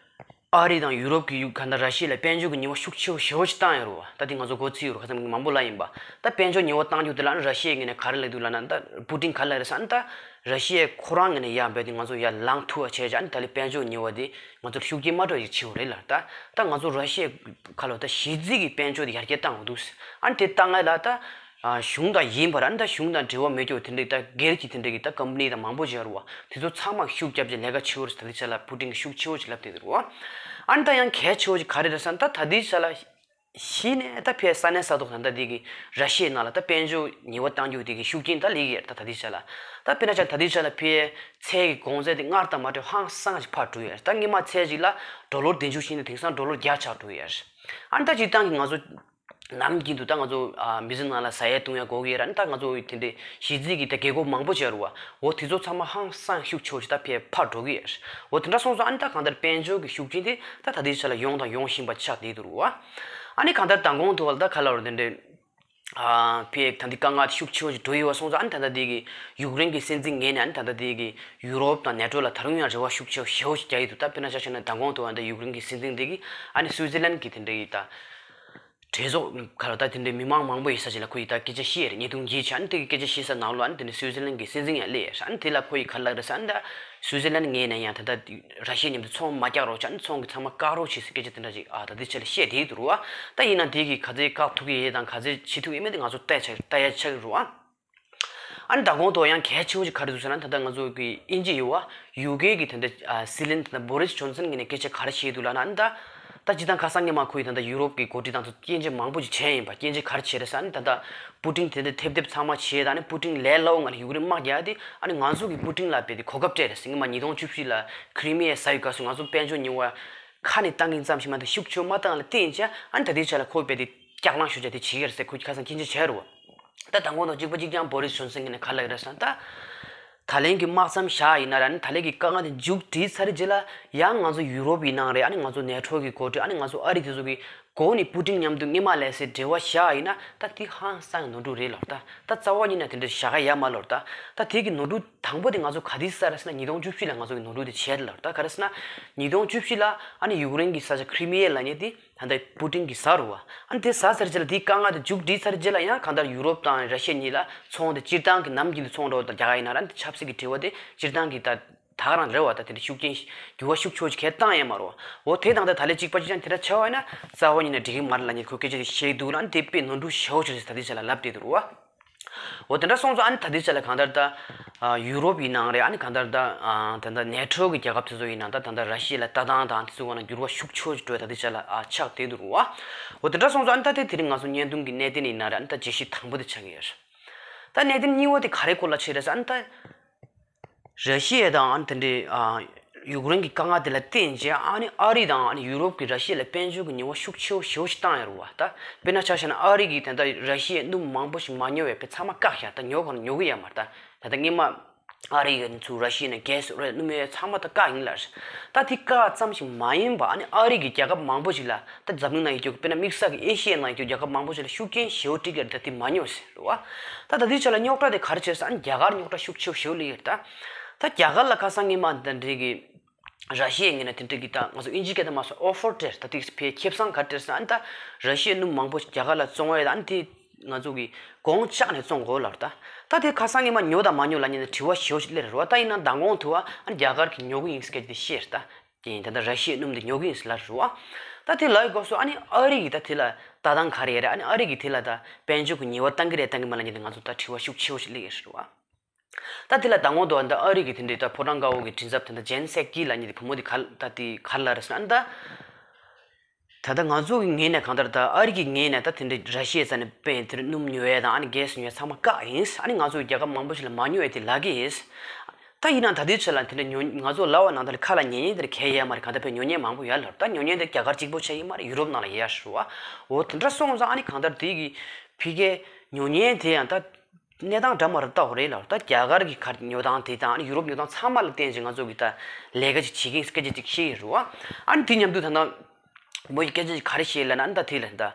ཨ་རི་དང་ཡུ་རོབ་ཀྱི་ཡུ་ག་ད་ར་ཤི་ཡ་ལ་དཔལ་འབྱོར་གྱི་ཉེས་པ་ཤུགས་ཆེ་བོ་ཞེ་བོ་ཞིག་བཏང་ཡོད་རེད་བ། ད་དེ་ང་ཚོ་གོ་ཚིག་ཡོད་རེད། ཁ་སང་མང་པོ་ལབ་ཡིན་པ། ད་དཔལ་འབྱོར་ཉེས་པ་བཏང་རྒྱུ་དེ་ལ་ཨ་ནི་ར་ཤི་ཡའི་ངོས་ནས་ག་རེ་ལབ་འདུག་ལབ་ན། ད་པུ་ཏིན་ག་རེ་ལབ་རེད་ཟེར་ན། ད་ར་ཤི་ཡས་ཁོ་རང་ངོས་ནས་ཡར་འབད་དེ་ང་ཚོ་ཡར་ལངས་ཐུབ་པ་བྱས་ཀྱང་ཨ་ནི་ད་ལི་དཔལ་འབྱོར་ཉེས་པ་དེ་ང་ཚོར་ཤུགས་རྐྱེན་མ་འགྲོ་ཡག་ཆེ་བོ་རེད་ལ། ད་ད་ང་ཚོ་ར་ཤི་ཡའི་ཁ་ལོ་ད་གཞི་རྩའི་གི་དཔལ་འབྱོར་དེ་ཡར་རྒྱས་བཏང་འདུག་ཨ་ནི་དེ་བཏང་ཡ་ལ་ད་གཞུང་དང་ཡིན་པར་ཨ་ནི་ད་གཞུང་དང་འབྲེལ་བ་མེད་རྒྱུ་དེ་འདྲའི་ད་སྒེར་གྱི་དེ་འདྲའི་གི་ད་ཀམ་པ་ནི་དང་མང་པོ་ཞིག་ཡོད་རེད་བ། དེ་ཚོ་ཚང་མ་ཤུགས་རྒྱབ་ཀྱི་ལས་ཀ་ཆེ་བོ་རེད། ད་ལྟའི་ཆ་ལ་པུ་ཏིན་གྱིས་ཤུགས་ཆེ་བོ་ཞིག་ལབ་བསྡད་འདུག་རེད་བ། ཨ་ནི་ད་ཡང་གལ་ཆེ་བོ་ཞིག་ག་རེ་རེད་ཟེར་ན། ད་ད་ལྟའི་ཆ་ལ་གཞི་ནས་ད་ཕའི་ས་གནས་ས་ཐོག་ད་ལྟ་དེ་གི་ར་ཤི་ཡའི་ནང་ལ་ད་དཔལ་འབྱོར་ཉེས་པ་བཏང་རྒྱུ་དེ་གི་ཤུགས་རྐྱེན་ད་ལེགས་ཡོད་རེད། ད་ད་ལྟའི་ཆ་ལ་ད་དཔེར་ན་ཆ་ད་ལྟའི་ཆ་ལ་ཕའི་ཚལ་གྱི་གོང་ཚད་དེ་སྔར་དང་མ་འདྲ་ཧང་སང་ཞིག་འཕར་འགྲོ་ཡོད་རེད། ད་སྔོན་མ་ཚལ་གཅིག་ལ་ཌོ་ལར་བདུན་ཅུ་ཞིག་ནས་དེང་སང་ཌོ་ལར་བརྒྱ་ཆགས་འགྲོ་ཡོད་རེད། ཨ་ནི་ད་སྤྱིར་བཏང་གི་ང་ཚོ་ནམ་རྒྱུན་དུ་ད་ང་ཚོ་ཨ་མི་ཚེ་ནང་ལ་ཟ་ཡ་བཏུང་ཡ་དགོས་ཀྱི་ཡོད་རེད། ཨ་ནི་ད་ང་ཚོ་དེ་འདྲའི་གཞི་རྩའི་གི་ད་རྒྱལ་ཁབ་མང་པོ་ཅིག་ཡོད་རེད་བ། འོ་དེ་ཚོ་ཚང་མ་ཧང་སང་ཤུགས་ཆེ་བོ་ཞིག་ད་ཕར་འཕར་འགྲོ་གི་ཡོད་རེད། འོ་དེ་འདྲ་སོང་ཙང་ཨ་ནི་ད་གང་ལྟར་དཔལ་འབྱོར་གི་ཤུགས་རྐྱེན་དེ་ད་ད་ལྟའི་ཆ་ལ་ཡོང་དང་ཡོང་བཞིན་པ་ཆགས་བསྡད་འདུག་རེད་བ། ཨ་ནི་གང་ལྟར་མདང་དགོང་དུ་བ་ལ་ད་ག་ལ་བར་དེ་འདྲའི་ཨ་ཕའི་ད་འདི་དཀའ་ངལ་དེ་ཤུགས་ཆེ་བོ་ཞིག་འགྲོ་ཡི་བ་སོང་ཙང་ཨ་ནི་ད་ལྟ་དེ་གི་ཡུཀ་རེན་གི་སྲིད་འཛིན་ངོས་ནས་ཨ་ནི་ད་ལྟ་དེ་གི་ཡུ་རོབ་དང་ནེ་ཊོ་ལ་ད་རུང་ཡང་རེ་བ་ཤུགས་ཆེ་བོ་ཞེ་བོ་ཞིག་རྒྱག་ཡི་འདུག་ད་དཔེར་ན་ཆ་བཞག་ན་མདང་དགོང་དུ་བ་ད་ཡུཀ་རེན་གི་སྲིད་འཛིན་དེ་གི་ཨ་ནི་སུའི་ཙི་ལན་གི་དེ་འདྲ་གི་ད། གྲོས་ཚོགས་ག་ལ་ད་དེ་འདྲའི་མི་མང་མང་པོ་ཡོད་ས་ཅིག་ལ་ཁོ་ཡིས་ད་སྐད་ཆ་བཤད་རེད། བརྙན་ཐུང་གྱིས་བྱས་ཨ་ནི་དེ་གི་སྐད་ཆ་བཤད་ས་ནང་ལོགས་ཨ་ནི་དེ་ནས་སུའི་ཙི་ལན་གྱི་སྲིད་འཛིན་ཡང་སླེབས་ཡོད་རེད། ཨ་ནི་དེ་ལ་ཁོ་ཡིས་ག་ལ་རེད་ཟེར་ཨ་ནི་ད་སུའི་ཙི་ལན་ངོས་ནས་ཡང་ད་ལྟ་ར་ཤི་ཡ་མཉམ་དུ་ཚོང་མ་རྒྱག་རོགས་བྱས་ཨ་ནི་ཚོང་གི་ཚང་མ་བཀག་རོགས་བྱས་ཟེར་སྐད་ཆ་དེ་འདྲ་ཅིག་ཨ་ད་ལྟའི་ཆ་ལ་བཤད་བསྡད་འདུག་རེད་བ། ད་ཡིན་ན་དེ་གི་ག་ཚོད་བཀག་ཐུབ་ཀྱི་ཡོད་དང་ག་ཚོད་བྱེད་ཐུབ་ཀྱི་ཡོད་མེད་དེ་ང་ཚོ་བལྟ་ཆ་བལྟ་ཡ་ཆགས་ཀྱི་རེད་བ། ཨ་ནི་མདང་དགོང་དུ་ཡང་གལ་ཆེ་བོ་ཅིག་ག་རེ་འདུག་ཟེར་ན་ད་ལྟ་ང་ཚོ་གི་དབྱིན་ཇི་ཡི་བ་ཡུ་ཀེ་གི་ད་ལྟ་ཨ་སྲིད་བློན་ད་ལྟ་བོ་རིས་ཇོན་སན་གྱིས་ནས་སྐད་ཆ་ག་རེ་བཤད་འདུག་ལབ་ན། ཨ་ནི་ད་ད་སྤྱིར་བཏང་ཁ་སང་ཉི་མ་ཁོ་ཡིས་ད་ལྟ་ཡུ་རོབ་ཀྱི་འགོ་ཁྲིད་དང་ཚོ་སྐྱོན་བརྗོད་མང་པོ་ཅིག་བྱས་ཡིན་པ། སྐྱོན་བརྗོད་ག་རེ་བྱས་རེད་ཟེར་ན། ཨ་ནི་ད་ལྟ་པུ་ཏིན་དེ་འདྲ་ཐེབས་ཐེབས་ཚང་མ་བྱས། ད་ཨ་ནི་པུ་ཏིན་ལས་སླ་བོ་ངང་ནས་ཡུཀ་རེན་དམག་རྒྱག་དེ་ཨ་ནི་ང་ཚོ་གི་པུ་ཏིན་ལ་རྦད་དེ་གོ་སྐབས་སྤྲད་རེད་ཟེར། སྔོན་མ་ཉིས་སྟོང་བཅུ་བཞི་ལ་ཁི་རི་མི་ཡ་ཟ་ཡི་སྐབས་སུ་ང་ཚོ་དཔལ་འབྱོར་ཉེས་པ་ཁ་ནས་བཏང་གིན་ཙམ་ཞིག་མ་གཏོགས་ཤུགས་ཆེ་བོ་མ་བཏང་ལ་བརྟེན་བྱས་ཨ་ནི་ད་ལྟའི་ཆ་ལ་ཁོ་རྦད་དེ་སྐྱག་ལང་ཞུ་བྱས་དེ་བྱེད་ཀྱི་རེད་ཟེར་ཁོས་ཁ་སང་སྐྱོན་བརྗོད་བྱས་རེད་བ། ད་མདང་དགོང་དང་གཅིག་པ་གཅིག་རྐྱང་བོ་རིས་ཇོན་སན་གྱིས་ནས་ག་ལབ་ཀྱི་རེད་ཟེར་ན། ད་ ད་ལན་གྱི་དམག་མཚམས་བཞག་ཡིན་ན་ར། ཨ་ནི་ད་ལན་གྱི་དཀའ་ངལ་དེ་མཇུག་སྒྲིལ་ཚར་རྗེས་ལ་ཡང་ང་ཚོ་ཡུ་རོབ་ཡིན་ནའང་རེད། ཨ་ནི་ང་ཚོ་ནེ་ཊོ་གི་འགོ་ཁྲིད། ཨ་ནི་ང་ཚོ་ཨ་རི་དེ་ཚོ་གི་འགོ་ནས་པུ་ཏིན་མཉམ་དུ་སྔོན་མ་ལས་སེ་འབྲེལ་བ་བཞག་ཡིན་ན་ད་དེ་ཧང་སང་གི་ནོར་འཁྲུལ་རེད་ལབ་ར། ད་ད་རྩ་བ་ཉིད་ནས་དེ་འདྲ་བཞག་ག་ཡ་མ་ལབ་ར། ད་ད་དེ་གི་ནོར་འཁྲུལ་དང་པོ་དེ་ང་ཚོ་ག་དུས་བསགས་རེད་ཟེར་ན། ཉིས་སྟོང་བཅུ་བཞི་ལ་ང་ཚོ་གི་ནོར་འཁྲུལ་དེ་བྱས་རེད་ལབ་ར། ད་ག་རེ་ཟེར་ན། ཉིས་སྟོང་བཅུ་བཞི་ལ་ཨ་ནི་ཡུཀ་རེན་གྱི་ས་ཆ་ཁི་རི་མི་ཡ་ལབ་མཁན་དེ་ད་ལྟ་པུ་ཏིན་གྱིས་ཟ་རུ་བ། ཨ་ནི་དེ་ཟ་ཚར་རྗེས་ལ་དེའི་དཀའ་ངལ་དེ་མཇུག་སྒྲིལ་ཚར་རྗེས་ལ་ཡང་གང་ལྟར་ཡུ་རོབ་དང་ར་ཤི་ཡ་གཉིས་ལ་ཚོང་དེ་སྤྱིར་བཏང་གི་ནམ་རྒྱུན་དུ་ཚོང་འགྲོ་བ་དང་རྒྱག་ག་ཡིན་ན་ར། ཨ་ནི་དེ་ཆབ་སྲིད་ཀྱི་འབྲེལ་བ་དེ་སྤྱིར་བཏང་གི་ད་ད་ག་རང་རེད་བ། ད་དེ་འདྲ་ཤུགས་རྐྱེན་འགྱུར་བ་ཤུགས་ཆེ་བོ་ཞིག་གང་ཡང་བཏང་ཡོད་མ་རེད་བ། འོ་དེ་དང་ད་ད་ལན་གཅིག་པ་གཅིག་རྐྱང་དེ་འདྲ་ཆགས་པ་ཡིན་ན་རྩ་བ་ཉིད་ནས་འགྲིག་གི་མ་རེད་ལབ་མཁན་ཁོ་སྐད་ཆ་དེ་བཤད་འདུག་ལ། ཨ་ནི་དེ་དཔེ་ནོར་འཁྲུལ་ཞེ་པོ་ཅིག་རེད་ཟེར་ད་ལྟའི་ཆ་ལ་ལབ་བསྡད་འདུག་རེད་བ། འོ་དེ་འདྲ་སོང་ཙང་ཨ་ནི་ད་ལྟའི་ཆ་ལ་གང་ལྟར་ད་ཨ་ཡུ་རོབ་ཡིན་ནའང་རེད། ཨ་ནི་གང་ལྟར་ད་ཨ་ད་ལྟ་ནེ་ཊོ་གི་རྒྱལ་ཁབ་དེ་ཚོ་ཡིན་ནའང་ད་ད་ལྟ་ར་ཤི་ཡ་ལ་ལྟ་སྟངས་དང་དེ་ཚོའི་སྒང་ལ་འགྱུར་བ་ཤུགས་ཆེ་བོ་ཞིག་འགྲོ་ཡ་ད་ལྟའི་ཆ་ལ་ཨ་ཆགས་བསྡད་འདུག་རེད་བ། འོ་དེ་འདྲ་སོང་ཙང་ཨ་ནི་ད་ལྟའི་དེ་རིང་ང་ཚོ་བརྙན་ཐུང་གི་གནད་དོན་ཡིན་ན་རེད། ཨ་ནི་ད་བརྗོད་གཞི་དང་པོ་དེ་ཆགས་ཀྱི་ཡོད་རེད། ད་གནད་དོན་གཉིས་པ་དེ་ག་རེའི་སྐོར་ལ་བྱས་རེད་ཟེར་ན། ཨ་ནི་ད་ར་ཤི་ཡ་དང་ཨ་ནི་དེ་འདྲའི་ཨ་ཡུཀ་རེན་གྱི་དཀའ་ངལ་དེ་ལ་བརྟེན་བྱས་ཨ་ནི་ཨ་རི་དང་ཨ་ནི་ཡུ་རོབ་ཀྱིས་ར་ཤི་ཡ་ལ་དཔལ་འབྱོར་གྱི་ཉེས་པ་ཤུགས་ཆེ་བོ་ཞེ་པོ་ཞིག་བཏང་ཡོད་རེད་བ། ད་དཔེར་ན་ཆ་བཞག་ན་ཨ་རི་གིས་ད་ལྟ་ར་ཤི་ཡའི་སྣུམ་མང་པོ་ཞིག་མ་ཉོ་བའི་དཔེ་ཚང་མ་བཀག་བཞག་ད་ཉོ་གང་ཉོ་གི་ཡོད་མ་རེད། ད་ད་ལྟ་སྔོན་མ་ཨ་རི་གིས་ཚུར་ར་ཤི་ཡ་ནས་གྷེ་སི་རེད། སྣུམ་ཡོད་ཚང་མ་ད་བཀག་ཡིན་ལབ་རེད། ད་དེ་བཀག་ཙམ་ཞིག་མ་ཡིན་པ་ཨ་ནི་ཨ་རི་གིས་རྒྱལ་ཁབ་མང་པོ་ཞིག་ལ། ད་འཛམ་གླིང་ནང་ཡོད་རྒྱུ་དཔེར་ན་དམིགས་བསལ་གྱི་ཨེ་ཤི་ཡའི་ནང་ཡོད་རྒྱུ་རྒྱལ་ཁབ་མང་པོ་ཞིག་ལ་ཤུགས་རྐྱེན་ཞེ་པོ་སྤྲད་ཀྱི་རེད། ད་དེ་མ་ཉོ་ཟེར་རེད་བ། ད་ད་ལྟའི་ཆ་ལ་རྙོག་དྲ་དེ་ག་རེ་བྱས་ཟེར་ན། རྒྱ་གར་རྙོག་དྲ་ཤུགས་ཆེ་བོ་ཞེ་པོ་སླེབས་ཀྱི་རེད། ད་ད་རྒྱ་གར་ལ་ཁ་སང་སྔོན་མ་དེ་འདྲའི་གི་ར་ཤི་ཡའི་ངོས་ནས་དེ་འདྲའི་གི་ད་ང་ཚོ་ཨིན་ཇིའི་སྐད་ཐོག་མ་སོང་ཨོ་ཕར་སྤྲད། ད་དེ་ཕའི་ཁེ་བཟང་ག་རེ་སྤྲད་ཟེར་ན། ཨ་ནི་ད་ར་ཤི་ཡའི་སྣུམ་མང་པོ་ཞིག་རྒྱ་གར་ལ་བཙོང་བས། ཨ་ནི་དེ་ང་ཚོ་གི་གོང་བཅག་ནས་བཙོང་དགོས་ལབ་རེད། ད་ད་དེ་ཁ་སང་སྔོན་མ་ཉོ་དང་མ་ཉོ་ལབ་མཁན་དེ་དྲི་བ་ཞེ་པོ་ཞིག་སླེབས་རེད་བ། ད་ཡིན་ན་མདང་དགོང་དུ་བ་ཨ་ནི་རྒྱ་གར་གིས་ཉོ་གི་ཡིན་སྐད་ཆ་དེ་བཤད་རེད། ད་དེ་ཡིན་ད་ལྟ་ར་ཤི་ཡའི་སྣུམ་དེ་ཉོ་གི་ཡིན་ཟེར་ལབ་རེད་བ། ད་དེ་ལབ་ཡི་སྐབས་སུ་ཨ་ནི་ཨ་རི་གིས་ད་དེ་ལ་ལྟ་སྟངས་ག་རེ་ཡོད་རེད། ཨ་ནི་ཨ་རི་གིས་དེ་ལ་ད་དཔལ་འབྱོར་གྱི་ཉེས་པ་བཏང་གི་རེད་བཏང་གི་མ་རེད་ལབ་མཁན་དེ་ང་ཚོ་ད་དྲི་བ་ཤུགས་ཆེ་བོ་ཞིག་སླེབས་ཡོད་རེད་བ། ད་དེ་ལ་མདང་དགོང་དུ་ད་ཨ་རི་གི་དེ་འདྲའི་ད་ཕོ་བྲང་དཀར་པོ་གི་མགྲིན་ཚབ་དེ་འདྲ་ཇེན་སེ་ཀི་ལབ་མཁན་དེ་བུ་མོ་དེ་ག་ད་དེ་ག་རེ་ལབ་རེད་ཟེར་ན། ད་ད་ལྟ་ང་ཚོ་གི་ངོས་ནས་གང་ལྟར་ད་ཨ་རི་གི་ངོས་ནས་ད་དེ་འདྲའི་ར་ཤི་ཡའི་རྩ་ནས་དཔེ་དེར་སྣུམ་ཉོ་ཡས་དང་ཨ་ནི་གྷེ་སི་ཉོ་ཡས་ཚང་མ་བཀག་ཡིན། ཨ་ནི་ང་ཚོ་རྒྱལ་ཁབ་མང་པོ་ཞིག་ལ་མ་ཉོ་ཡས་དེ་ལབ་ཀྱི་ཡིན། ད་ཡིན་ན་ད་ལྟའི་ཆ་ལ་དེ་འདྲ་ཉོ་ང་ཚོ་ལབ་པ་ནང་ལྟར་ཁ་ལ་ཉན་ཉན་དེ་འདྲ་གང་ཡང་ཡོད་མ་རེད། གང་ལྟར་དཔེ་ཉོ་མཁན་མང་པོ་ཡོད་ལབ། ད་ཉོ་མཁན་དེ་རྒྱ་གར་གཅིག་པོ་ཆགས་ཀྱི་མ་རེད། ཡུ་རོབ་ནང་ལ་ཡོད་ཡ་ཞུ་བ། འོ་དེ་འདྲ་སོང་ཙང་ཨ་ནི་གང་ལྟར་དེ་གི་ཕི་གའི་ཉོ་མཁན་དེ་ཡང་ད་གནས་སྟངས་འདྲ་མ་འདྲ་ལྟ་བ་རེད་ལབ། ད་རྒྱ་གར་གྱི་གར་ཉོ་སྟངས་དེ་དང་ཨ་ནི་ཡུ་རོབ་ཉོ་སྟངས་ཚང་མ་ལ་བརྟེན་བྱས་ང་ཚོ་གི་ད་ལས་ཀ་ཅིག་བྱེད་ཀྱི་ཡིན་སྐད་ཆ་ཅིག་བཤད་ཀྱི་རེད་བ། ཨ་ནི་དེ་མཉམ་དུ་ད་ལྟ་མོ་ཡི་སྐད་ཆ་ཅིག་ག་རེ་བཤད་ལབ་ན། ཨ་ནི་ད་དེ་ལ་ད་ད་